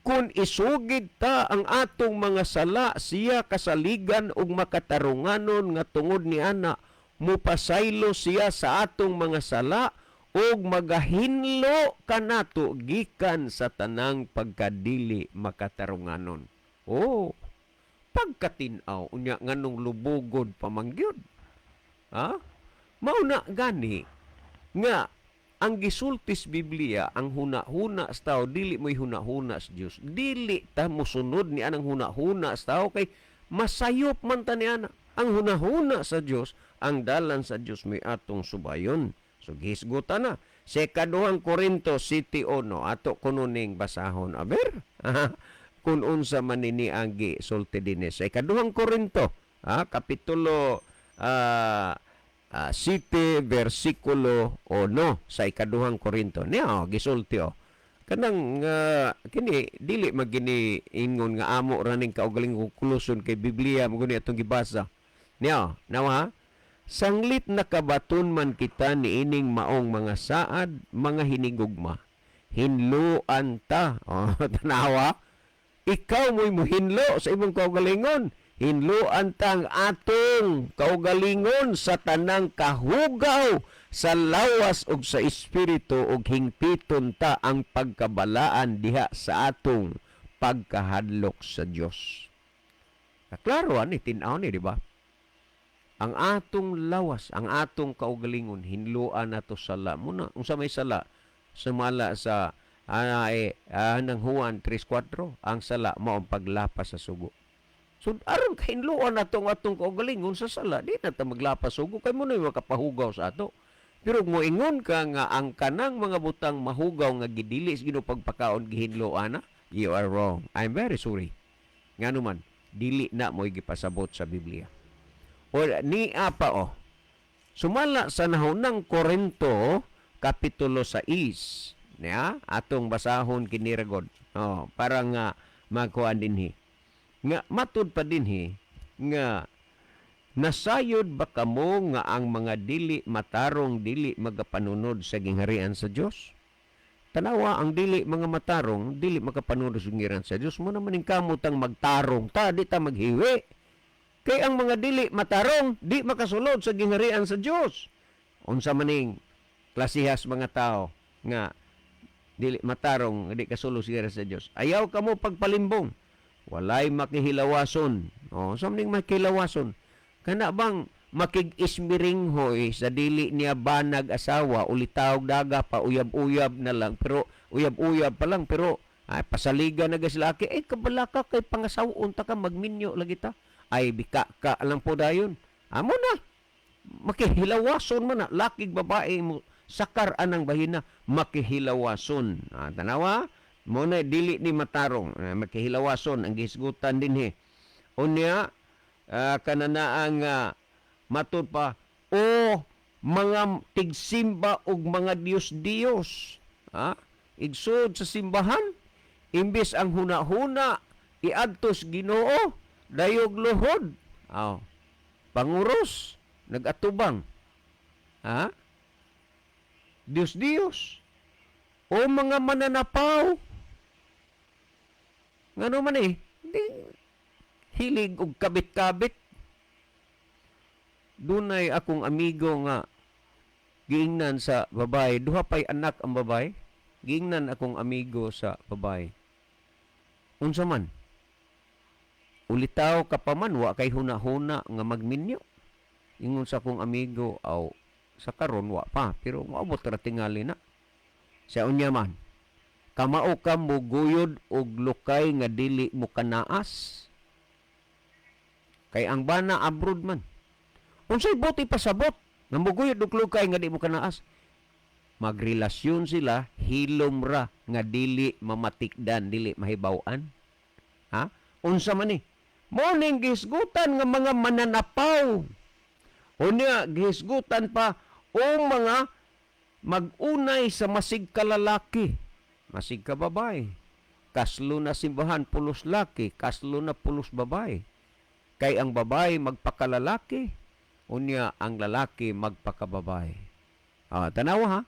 kung isugid ta ang atong mga sala, siya kasaligan ug makatarunganon nga tungod ni ana mupasaylo siya sa atong mga sala ug magahinlo kanato gikan sa tanang pagkadili makatarunganon. Oh, pagkatin-aw unya nganong lubugod pamangyod. Ha? Mao na gani nga ang gisultis Biblia, ang huna-huna sa tao dili mo'y huna-huna sa Dios. Dili ta mosunod ni anang huna-huna sa tao kay masayop man ta ni ana. Ang huna-huna sa Dios, ang dalan sa Dios may atong subayon. So gihisgutan na. Sa ikaduhang Korinto 7:1, ato kuno ning basahon. Aber, kung unsa man nini ang gisulti dinhi sa ikaduhang Korinto, ha, kapitulo 7 versikulo 1 sa ikaduhang Korinto. Niya oh, gisulti oh. Kanang kini dili magini ingon nga amo ra ning kaugalingong konklusyon kay Biblia mo guni atong gibasa. Niya, oh, nawa. Sanglit nakabaton man kita niining maong mga saad, mga hinigugma. Hinluan ta. Oh, tanawa. Ikaw mo'y muhinlo sa imong kaugalingon. Hinluan ta ang atong kaugalingon sa tanang kahugaw sa lawas ug sa espiritu, ug hingpiton ta ang pagkabalaan diha sa atong pagkahadlok sa Dios. Klaro ani, tin-aw ni, di ba? Ang atong lawas, ang atong kaugalingon, hinloan nato sala. Muna, unsa may sala? Sumala sa ng Juan 3:4, ang sala mao ang paglapas sa sugo. So aron kahinloan nato ang atong kaugalingon sa sala, di na ta maglapas sugo kay mo na makapahugaw sa ato. Pero moingon ka nga ang kanang mga butang mahugaw nga gidili sa Ginoo pagpakaon gihinloan na, you are wrong. I'm very sorry. Ngano man, dili na mo'y gipasabot sa Biblia. O niya pa oh. Sumala sa nahunang Korinto kapitulo 6, niya atong basahon kini ragod. Oh, para nga makuan dinhi. Nga matud pa dinhi nga nasayod ba kamo nga ang mga dili matarong dili magapanunod sa gingharian sa Dios? Tanawa, ang dili mga matarong dili makapanunod sa gingharian sa Dios. Mo naman ning kamot ang magtarong ta, di ta maghiwi. Kay ang mga dili matarong di makasulod sa gingharian sa Dios. Unsa maning klasihas mga tao nga dili matarong di kasulod sa gingharian sa Dios? Ayaw kamo pagpalimbong. Walay makihilawason. Oh, unsa maning makihilawason? Kana bang makig-ismiringhoy sa dili niya banag asawa, ulitawg daga pa, uyab-uyab na lang, pero uyab-uyab pa lang, pero ay, pasaligan na gas laki, eh kabalaka kay pangasawon ta ka, magminyo lagi ta. Ay, bika ka lang po dayon. Amo na, makihilawason man na, lakig babae mo, sakar anang bahina, makihilawason. Ah, tanawa, mo na dili ni matarong, makihilawason, ang gihisgutan dinhi. Unya, kananaang matud pa, o mga tigsimba og mga Diyos-Diyos, ha? Igsod sa simbahan, imbes ang huna-huna iadtos Ginoo, dayog luhod. Aw, panguros, nagatubang. Ha? Diyos-Diyos. O mga mananapaw. Ngano man eh, di, hilig og kabit-kabit. Dunay akong amigo nga giingnan sa babae, duha pay anak ang babae. Giingnan akong amigo sa babae. Unsa man? Ulitaw ka pa man, wa kay huna-huna nga magminyo. Ingon sa akong amigo, aw sa karon wa pa, pero moabot ra tingali na. Sa unya man, kamao ka muguyod og lukay nga dili mo kanaas. Kay ang bana abroad man. Unsay buti pasabot nga muguyod og lukay nga di mo kanaas? Magrelasyon sila, hilom ra nga dili mamatikdan, dili mahibaw-an. Ha? Unsa man ni? Mo ning gihisgutan nga mga mananapaw. Unya gihisgutan pa o mga mag-unay sa masig ka lalaki, masig ka babae. Kaslo na simbahan pulos laki, kaslo na pulos babae. Kay ang babae magpakalalaki, unya ang lalaki magpakababae. Ah, tanawa ha.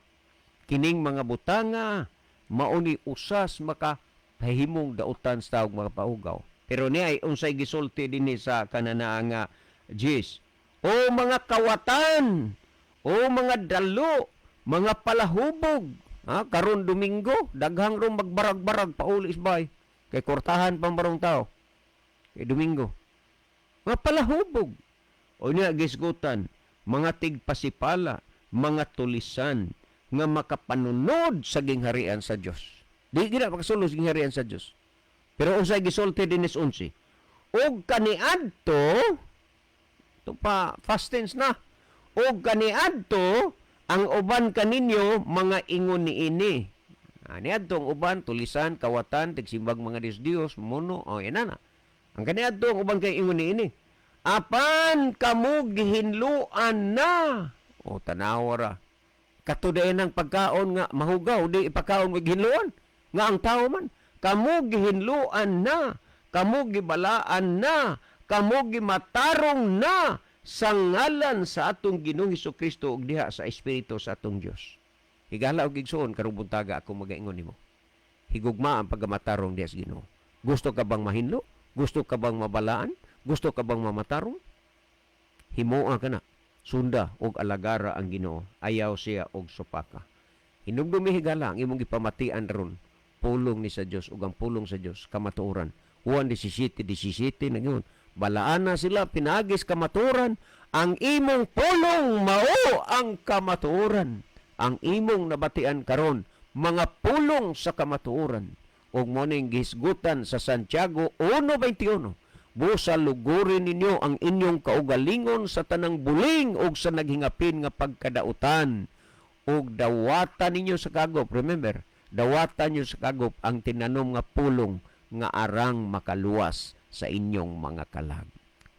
Kining mga butanga mauni usas maka pahimong dautan sa tawag mga paugaw. Pero niya ay unsay gisulti dinhi sa kananaa nga Jis. O mga kawatan, o mga dalo, mga palahubog. Ha, karon Domingo, daghang ron magbarag-barag pauli isbay. Kay kortahan pang barong tao. Kay Domingo. Mga palahubog. O niya gisgutan, mga tigpasipala, mga tulisan nga makapanunod sa gingharian sa Dios. Di gina makasulod sa gingharian sa Dios. Pero unsay gisulti dinis 11? Og kaniadto, ito pa past tense na. Og kaniadto ang uban kaninyo mga ingon niini. Ah, niadto ang uban tulisan, kawatan, tigsimbag mga Diyos-Diyos, mono, o yan na. Ang kaniadto ang uban kay ingon niini. Apan kamo gihinluan na. O tanawa ra. Katudayan ang pagkaon nga mahugaw, di ipakaon mo gihinluan. Nga ang tao man. Kamo gihinluan na. Kamo gibalaan na. Kamo gimatarong na sa ngalan sa atong Ginoong Kristo ug diha sa Espiritu sa atong Dios. Higala og igsuon karong buntaga ako magaingon nimo. Higugma ang pagkamatarong diha sa Ginoo. Gusto ka bang mahinlo? Gusto ka bang mabalaan? Gusto ka bang mamatarong? Himoa ka na. Sunda og alagara ang Ginoo. Ayaw siya og supaka. Hinumdumi, higala, ang imong gipamatian ron. Pulong ni sa Dios ug ang pulong sa Dios kamatuoran. Juan 17:17 nagyon. Balaana sila pinaagis kamatuoran. Ang imong pulong mao ang kamatuoran. Ang imong nabatian karon mga pulong sa kamatuoran. Ug mo ning gihisgutan sa Santiago 1:21. Busa lugurin ninyo ang inyong kaugalingon sa tanang buling ug sa naghingapin nga pagkadautan. Ug dawatan ninyo sa kagop. Remember, dawatan ninyo sa kagop ang tinanom nga pulong nga arang makaluwas sa inyong mga kalag.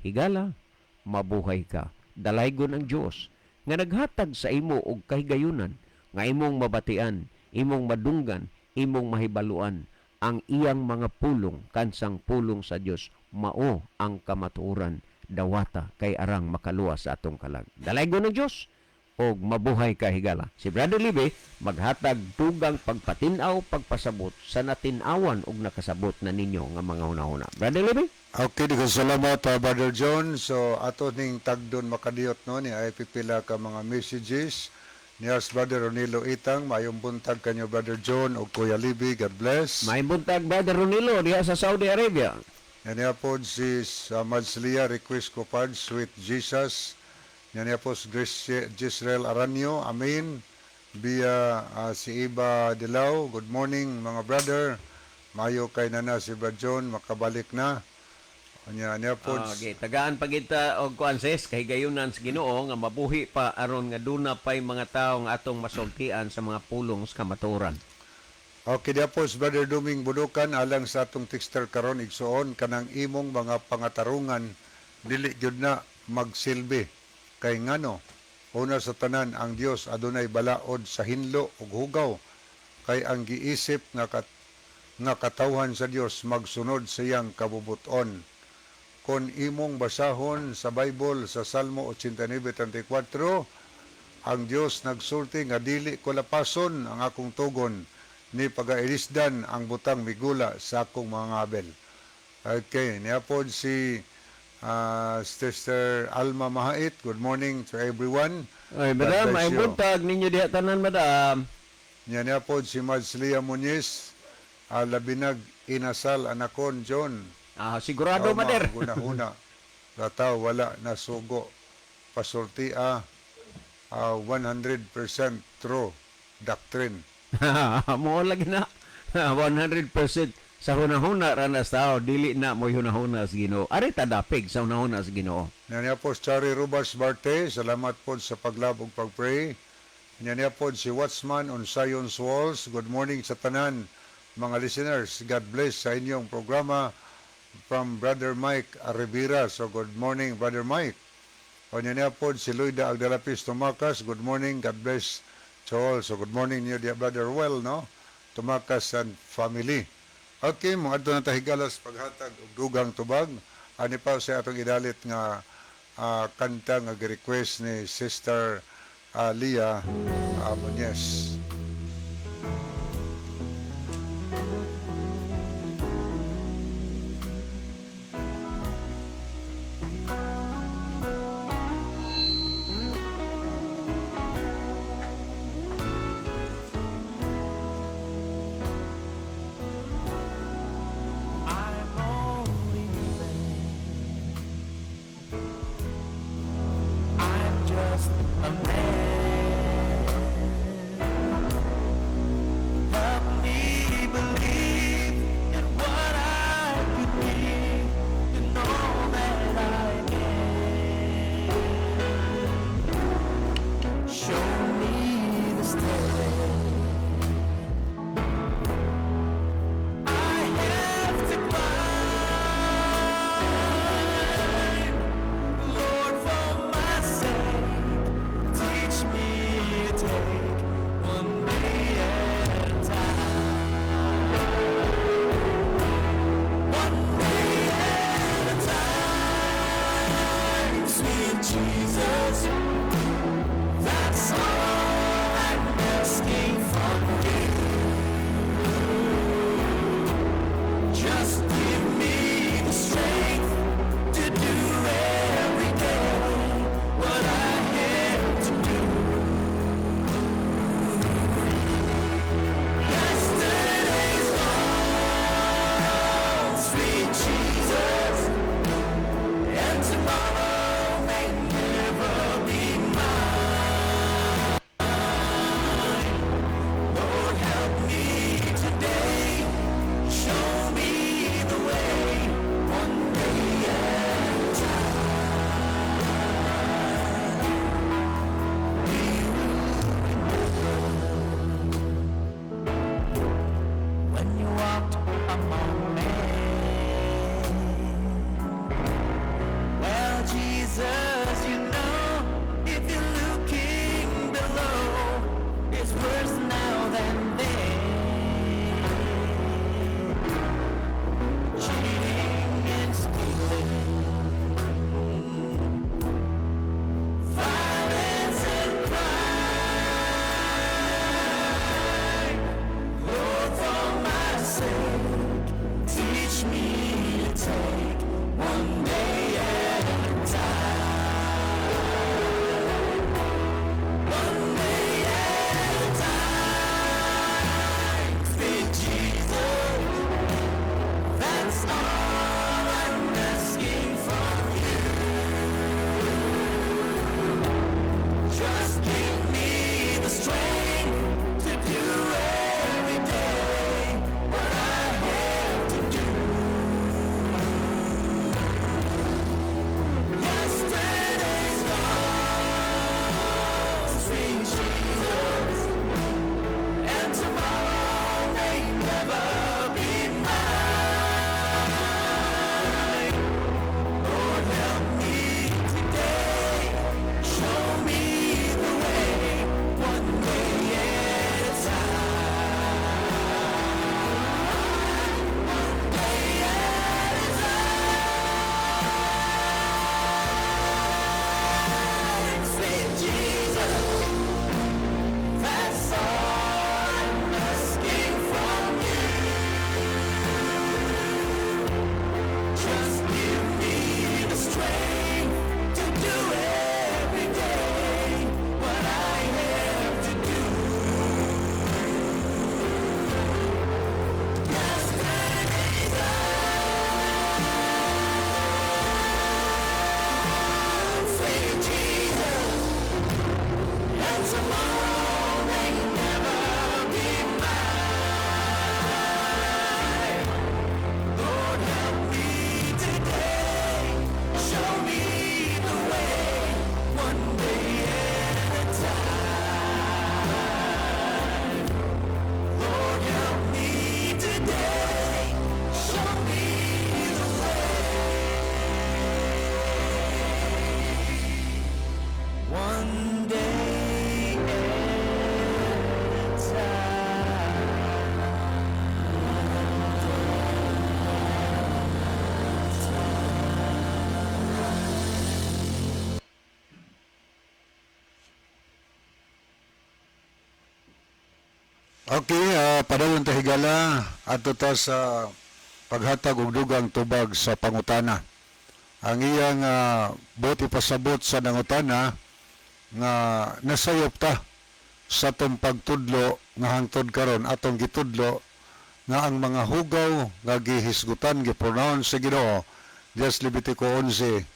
Higala, mabuhay ka. Dalaygon ang Dios nga naghatag sa imo og kahigayunan nga imong mabatian, imong madunggan, imong mahibaluan ang iyang mga pulong kansang pulong sa Dios mao ang kamatuoran, dawata kay arang makaluwas sa atong kalag. Dalaygon ang Dios og mabuhay ka, higala. Si Brother Libe maghatag dugang pagpatin-aw, pagpasabot sa natin-awan og nakasabot na ninyo nga mga hunahuna. Brother Libe? Okay, di ko salamat, Brother John. So, ato ning tagdon makadiyot, no, ni ay pipila ka mga messages. Niyas Brother Ronilo Itang, maayong buntag kanyo, Brother John o Kuya Libby, God bless. May buntag, Brother Ronilo, diha sa Saudi Arabia. Yan niya po si Madslia, request ko pa, Sweet Jesus. Yan niya po si Grace Gisrael Aranyo, Amen. Via si Iba Dilao, good morning mga brother. Mayo kay nana si Brad John, makabalik na. Nya niya po. Okay, tagaan pa kita og kuan sis kay gayunan sa Ginoo nga mabuhi pa aron nga duna pay mga tawo nga atong masultian sa mga pulong sa kamatuoran. Okay, diya po si Brother Duming Budukan, alang sa atong texter karon igsuon, kanang imong mga pangatarungan dili gyud na magsilbi. Kay ngano, una sa tanan ang Dios adunay balaod sa hinlo ug hugaw kay ang giisip nga katawhan sa Dios magsunod sa iyang kabubuton. Kon imong basahon sa Bible sa Salmo 89:34, ang Dios nagsulti nga dili ko lapason ang akong tugon ni pagailisdan ang butang migula sa akong mga abel. Okay, niya po si Sister Alma Mahait. Good morning to everyone. Ay, God madam, bless ay you. buntag ninyo diha tanan, madam. Niya niya po si Madslia Muñiz, labinag inasal anakon John. Ah, sigurado, Tama, mader. Guna-huna. Rataw, wala nasugo. Pasulti 100% true doctrine. Mo lagi na 100% sa hunahuna ra na sa tao, dili na mo hunahuna sa Ginoo. Ari ta dapig sa hunahuna sa Ginoo. Niya po si Chari Rubas Barte, salamat po sa paglab ug pagpray. Niya po si Watchman on Zion's Walls. Good morning sa tanan mga listeners. God bless sa inyong programa from Brother Mike Arevira. So good morning, Brother Mike. O niya po si Luida Agdalapis Tumakas. Good morning. God bless to all. So good morning niyo dear Brother Well, no? Tumakas and family. Okay, mga adto na tahigalas paghatag og dugang tubag. Ani pa sa atong idalit nga kanta nga gi-request ni Sister Leah Muñez. I'm only human. I'm just a man. Come on, man. Well, Jesus, you know, if you're looking below, it's worse now than then. Cheating and stealing, violence and crime. Lord, for my sake, teach me to take one day at a time. One day at a time. Sweet Jesus, that's all I'm asking from you. Just give me the strength to do every day what I have to do. Yesterday's gone, sweet Jesus, and tomorrow may never be mine. Lord, help me today. Show me the way, one day at a time. One day at a time. Sweet Jesus, that's all I'm asking from you. Just give me the strength to do every day what I have to do. Yesterday's gone, sweet Jesus, and tomorrow may never be mine. Lord, help me today. Show me the way, one day at a time. Lord, help me today. Show me the way. One day at a time. Okay, padayon ta higala adto ta sa paghatag og dugang tubag sa pangutana. Ang iyang buot ipasabot sa nangutana nga nasayop ta sa atong pagtudlo nga hangtod karon atong gitudlo nga ang mga hugaw nga gihisgutan gipronounce sa Ginoo dias Levitico 11,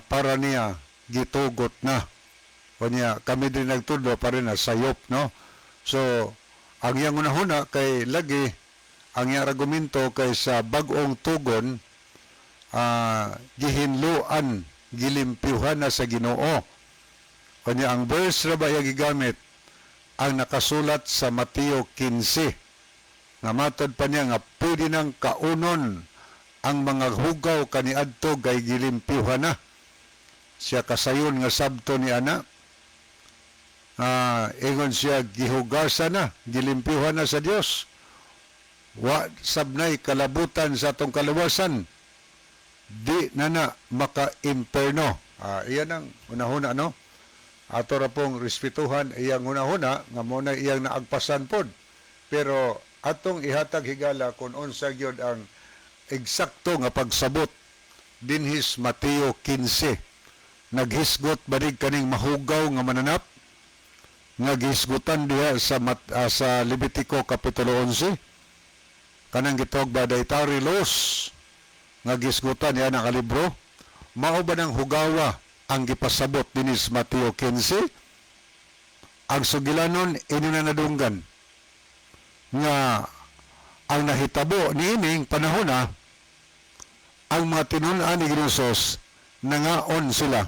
para niya gitugot na. Kanya kami din nagtudlo pa rin na sayop, no? So ang iyang unahuna kay lagi ang iyang argumento kay sa bag-ong tugon, gihinluan, gilimpyuhan na sa Ginoo. Kanya ang verse ra ba iya gigamit ang nakasulat sa Mateo 15 nga matod pa niya nga pwede nang kaunon ang mga hugaw kaniadto kay gilimpyuhan na siya kasayon nga sabto ni ana. Ingon siya gihugasan na, gilimpyuhan na sa Dios, wa sabnay kalabutan sa atong kaluwasan, di na na maka-imperno. Iyan ang unahuna, no? Ato ra pong respetuhan iyang hunahuna nga mo na iyang naagpasan pod, pero atong ihatag higala kung unsa gyud ang eksakto nga pagsabot dinhis Mateo 15. Naghisgot banig kaning mahugaw nga mananap nga gihisgutan diha sa sa Levitico kapitulo 11, kanang gitawag ba dietary laws nga gihisgutan niya nga libro? Mao ba ng hugawa ang gipasabot dinis Mateo 15? Ang sugilanon ini na nadunggan nga ang nahitabo niining panahon na ang mga tinun-an ni Ginoong Hesus nangaon sila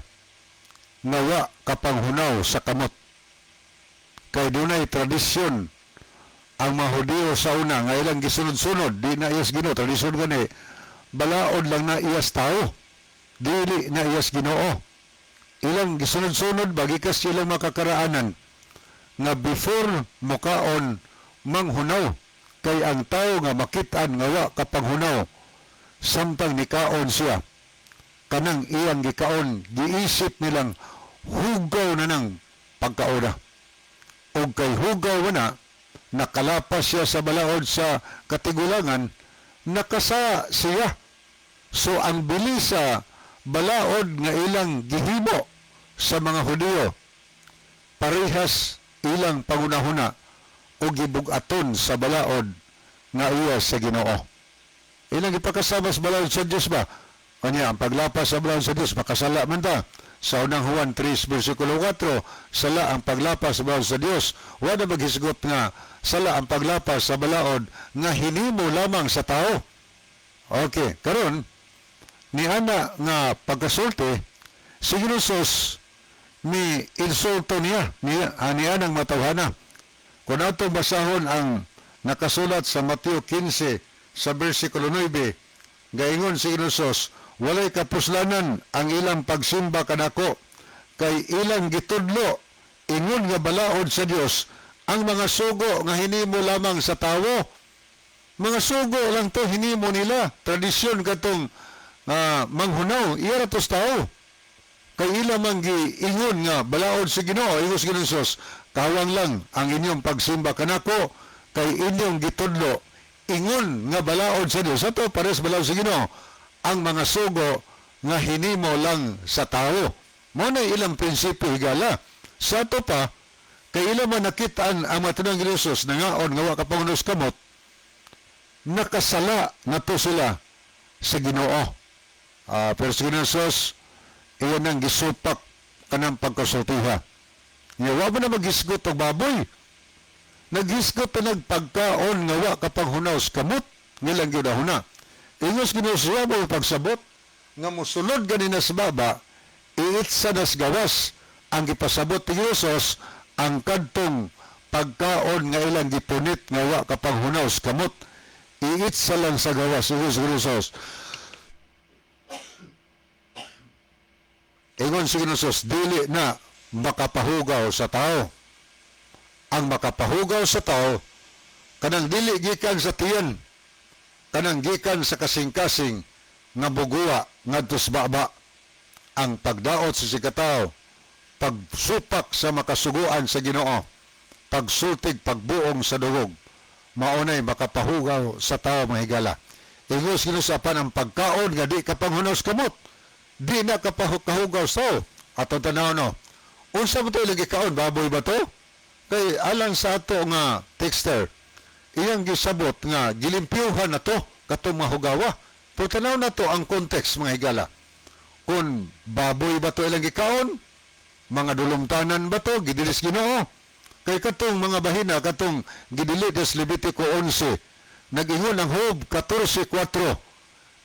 nawa kapanghunaw sa kamot kay dunay tradisyon. Ang mga Hudiyo sa una nga ilang gisunod-sunod, di na iyas Ginoo, tradisyon gani, balaod lang na iyas tao, dili na iyas Ginoo. Ilang gisunod-sunod bagikas ilang makakaraanan nga before mukaon manghunaw, kay ang tao nga makit-an nga wa kapanghunaw samtang nikaon siya, kanang iyang gikaon giisip nilang hugaw na ng pagkauna, og kay hugaw na, nakalapas siya sa balaod sa katigulangan, nakasa siya. So ang bili sa balaod nga ilang gihimo sa mga Hudiyo, parehas ilang pangunahuna o gibug-aton sa balaod nga iya sa Ginoo. Ilang ipakasama sa balaod sa Dios ba? Kanya, ang paglapas sa balaod sa Dios, makasala man ta. Sa Unang Juan 3, versikulo 4, sala ang paglapas sa balaod sa Dios. Wala maghisgot nga sala ang paglapas sa balaod nga hinimo lamang sa tao. Okay, karon ni ana nga pagkasulti, si Jesus ni insulto niya, niya ani anang matawhana. Kung ato basahon ang nakasulat sa Mateo 15 sa versikulo 9, gaingon si Jesus, "Walay kapuslanan ang ilang pagsimba kanako, kay ilang gitudlo ingon nga balaod sa Dios ang mga sugo nga hinimo lamang sa tawo." Mga sugo lang to hinimo nila, tradisyon katong manghunaw, iya ra to sa tao. Kay ila man giingon nga balaod sa Ginoo, ingon sa Ginoo Jesus, "Kawang lang ang inyong pagsimba kanako kay inyong gitudlo ingon nga balaod sa Dios." Ato pares balaod sa Ginoo ang mga sugo nga hinimo lang sa tao. Mao na ilang prinsipyo, higala. Sa ato pa, kay ila man nakitaan ang matinang Jesus nangaon nga wa kapanghunaw kamot, nakasala na to sila sa Ginoo. Pero sa Ginoo Jesus, iyan ang gisupak kanang pagkasultiha. Nga wa mo na maghisgot og baboy. Naghisgot na nagpagkaon nga wa kapanghunaw sa kamot, nilang gyud huna. Ingos Ginoo siya mo pagsabot nga mosulod gani na sa baba, iitsa nas gawas ang gipasabot ni Jesus ang kadtong pagkaon nga ilang gipunit nga wa kapanghunaw sa kamot. Iitsa lang sa gawas, ingos Jesus. Ingon si Jesus, dili na makapahugaw sa tao. Ang makapahugaw sa tao, kanang dili gikan sa tiyan, kanang gikan sa kasing-kasing nga buguwa ngadto sa baba. Ang pagdaot sa sikatao, pagsupak sa makasuguan sa Ginoo, pagsultig, pagbuong sa dugog, maunay makapahugaw sa tao, mga higala. Ingos Ginoo sa apan ang pagkaon nga di kapanghunaw sa kamot, di na kapahugaw sa tao. Atong tanaw no, unsa mo to ilang gikaon, baboy ba to? Kay alang sa ato nga texter, iyang gisabot nga gilimpyuhan na to katong mahugawa. Pero tanaw na to ang context, mga higala. Kung baboy ba to ilang gikaon, mga dulumtanan ba to, gidilis Ginoo. Kay katong mga bahina, katong gidili des Levitico 11, nag-ingon ang Job 14:4,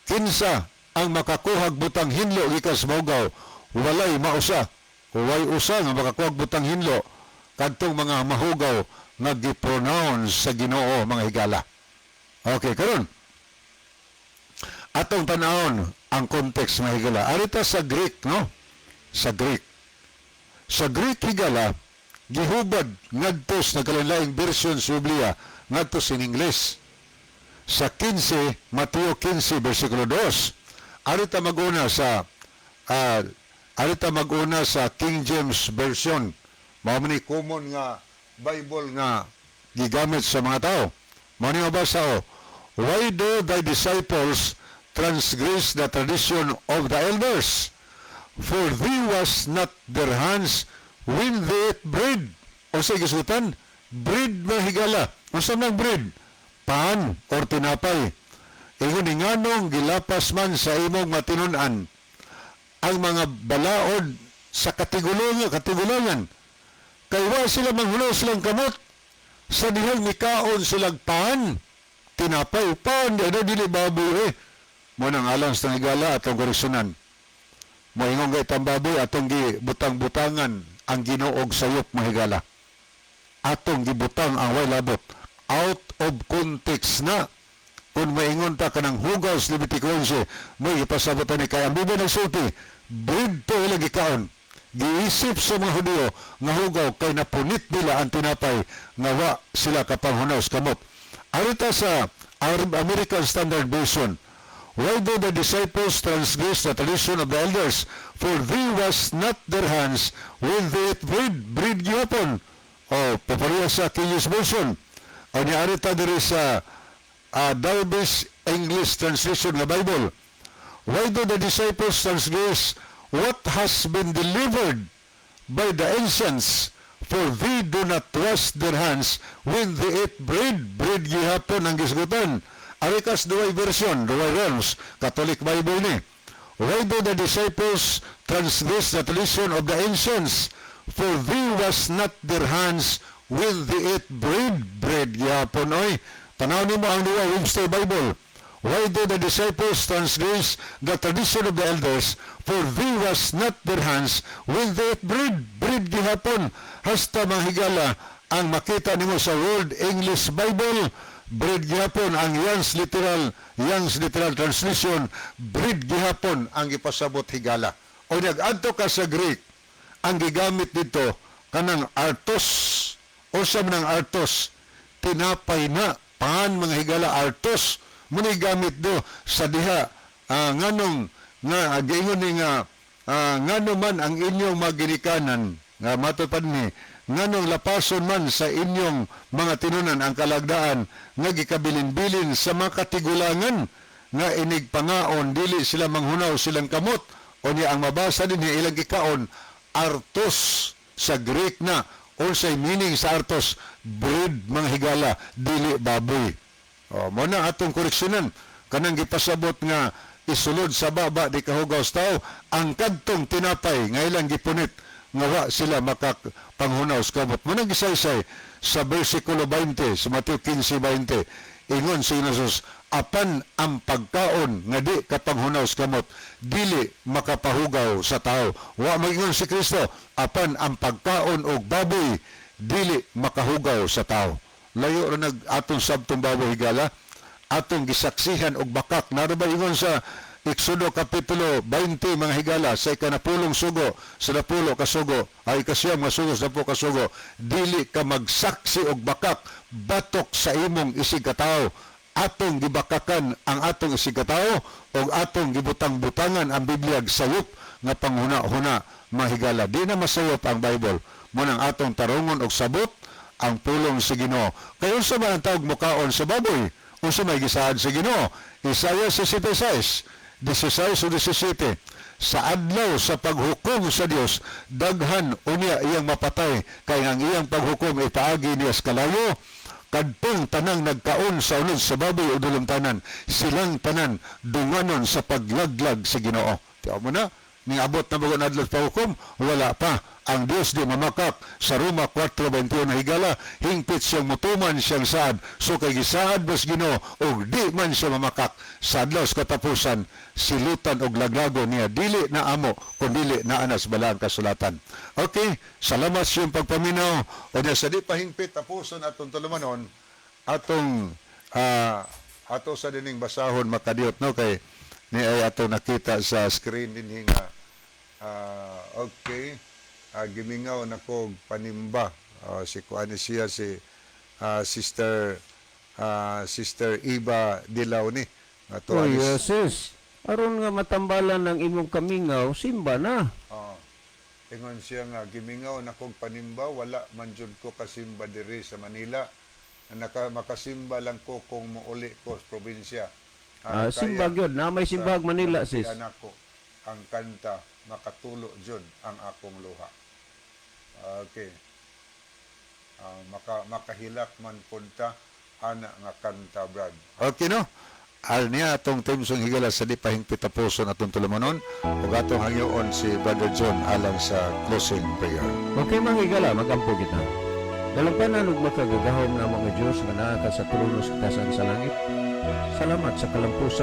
kinsa ang makakuhag butang hinlo gikan sa mahugaw, walay mausa. Walay usa nga makakuhag butang hinlo kadtong mga mahugaw nga gipronounce sa Ginoo, mga higala. Okay, karon atong tanawon ang context, mga higala. Arita sa Greek, no? Sa Greek. Sa Greek, higala, gihubad ngadto sa nagkalainlaing version sa Biblia ngadto sa Ingles. Sa 15, Mateo 15 versikulo 2. Arita maguna sa King James Version. Mao man ni common nga Bible nga gigamit sa mga tao. Mao ni mabasa o, "Why do thy disciples transgress the tradition of the elders? For they wash not their hands when they eat bread." O sa gisutan, bread, mga higala. Unsa man bread? Pan or tinapay. Ingon ni nganong gilapas man sa imong matinunan ang mga balaod sa katigulangan? Kay wa sila manghunaw silang kamot sa dihang mikaon silang pan, tinapay, pan, di ano, dili baboy eh. Mo nang alang sa higala atong koreksyonan. Moingon kay tambaboy, atong gibutang-butangan ang Ginoog sayop, mahigala. Atong gibutang ang way labot. Out of context na kung maingon ta kanang hugaw sa Levitico 11 mo ipasabot ni, kay ang Biblia nagsulti bread to ilang gikaon. Giisip sa mga Hudiyo nga hugaw kay napunit nila ang tinapay nga wa sila kapanghunaw sa kamot. Arita sa American Standard Version: "Why do the disciples transgress the tradition of the elders? For they wash not their hands when they eat bread." Bread gihapon. O, papareha sa King James Version. O, niarita diri sa Darby's English Translation nga Bible: "Why do the disciples transgress what has been delivered by the ancients? For they do not wash their hands when they eat bread." Bread gihapon ang gisgutan. Arikas duay version, duay realms, Catholic Bible ni. "Why do the disciples transgress the tradition of the ancients? For they wash not their hands when they eat bread." Bread gihapon oy. Tanaw nimo ang duwa Webster Bible. "Why do the disciples transgress the tradition of the elders? For they wash not their hands when they eat bread." Bread gihapon. Hasta, mga higala, ang makita nimo sa World English Bible, bread gihapon. Ang Young's Literal Translation, bread gihapon ang gipasabot, higala. O nag-adto ka sa Greek, ang gigamit dito kanang artos. Usa man ang artos, tinapay na pan, mga higala. Artos mo ni gamit do sa diha nganong nga giingon ni nga ngano man ang inyong maginikanan nga matod pa ni nganong lapason man sa inyong mga tinunan ang kalagdaan nga gikabilin-bilin sa mga katigulangan nga inig pangaon dili sila manghunaw silang kamot. O niya ang mabasa din ilang gikaon artos sa Greek na. Unsay meaning sa artos? Bread, mga higala, dili baboy. O mo na atong koreksyonan kanang gipasabot nga isulod sa baba di kahugaw sa tao ang kadtong tinapay nga ilang gipunit nga wa sila makapanghunaw sa kamot. Mo nang gisaysay sa versikulo 20 sa Mateo 15:20, ingon si Jesus, apan ang pagkaon nga di kapanghunaw sa kamot dili makapahugaw sa tao. Wa maingon si Kristo, apan ang pagkaon og baboy dili makahugaw sa tao. Layo ra nag atong sabtong baboy, higala, atong gisaksihan og bakak. Naro ba ingon sa Exodo kapitulo 20, mga higala, sa ikanapulong sugo, sa napulo kasugo, ay 9 nga sugo sa 10 kasugo, dili ka magsaksi og bakak batok sa imong isig katawo? Atong gibakakan ang atong isig katawo og atong gibutang-butangan ang Biblia og sayop nga panghuna-huna, mga higala. Di na masayop ang Bible. Mo nang atong tarungon og sabot ang pulong sa Ginoo. Kay unsa man ang tawag mukaon sa baboy? Unsa may gisaad sa Ginoo? Isaiah 66, 16 o 17. Sa adlaw sa paghukom sa Dios, daghan unya iyang mapatay, kay ang iyang paghukom ipaagi niya sa kalayo, kadtong tanang nagkaon sa unod sa baboy o dulumtanan, silang tanan dunganon sa paglaglag sa Ginoo. Tiyaw mo na, ning abot na bago adlaw sa paghukom, wala pa. Ang Dios di mamakak. Sa Roma 4:21 na, higala, hingpit siyang mutuman siyang saad. So kay gisaad bas Ginoo og di man siya mamakak, sa adlaw sa katapusan silutan og laglago niya, dili na amo kun dili na anas balaan kasulatan. Okay, salamat sa iyong pagpaminaw. O niya sa di pahingpit tapuson atong tulumanon, atong ato sa dining basahon makadiyot, no, kay ni ay ato nakita sa screen dinhi nga okay, gimingaw na ko og panimba. Si kuan ni siya si Sister Iba Dilaw ni nga to. Oy, sis. Aron nga matambalan ng imong kamingaw, simba na. Oh, ingon siya nga gimingaw na kog panimba, wala man jud ko kasimba diri sa Manila. Naka makasimba lang ko kung muuli ko sa probinsya. Simba gyud, na may simbag Manila, sis. Anak ko ang kanta makatulo jud ang akong luha. Okay. Makahilak man punta ana nga kanta, Brad. Okay, no? Al niya atong timsong, higala, sa di pahingpit tapuson atong tulumanon ug atong hangyoon si Brother John alang sa closing prayer. Okay, mga higala, magampo kita. Dalampanan ug makagagahom na mga Diyos nga naa ka sa trono sa katasan sa langit. Salamat sa kalampusan.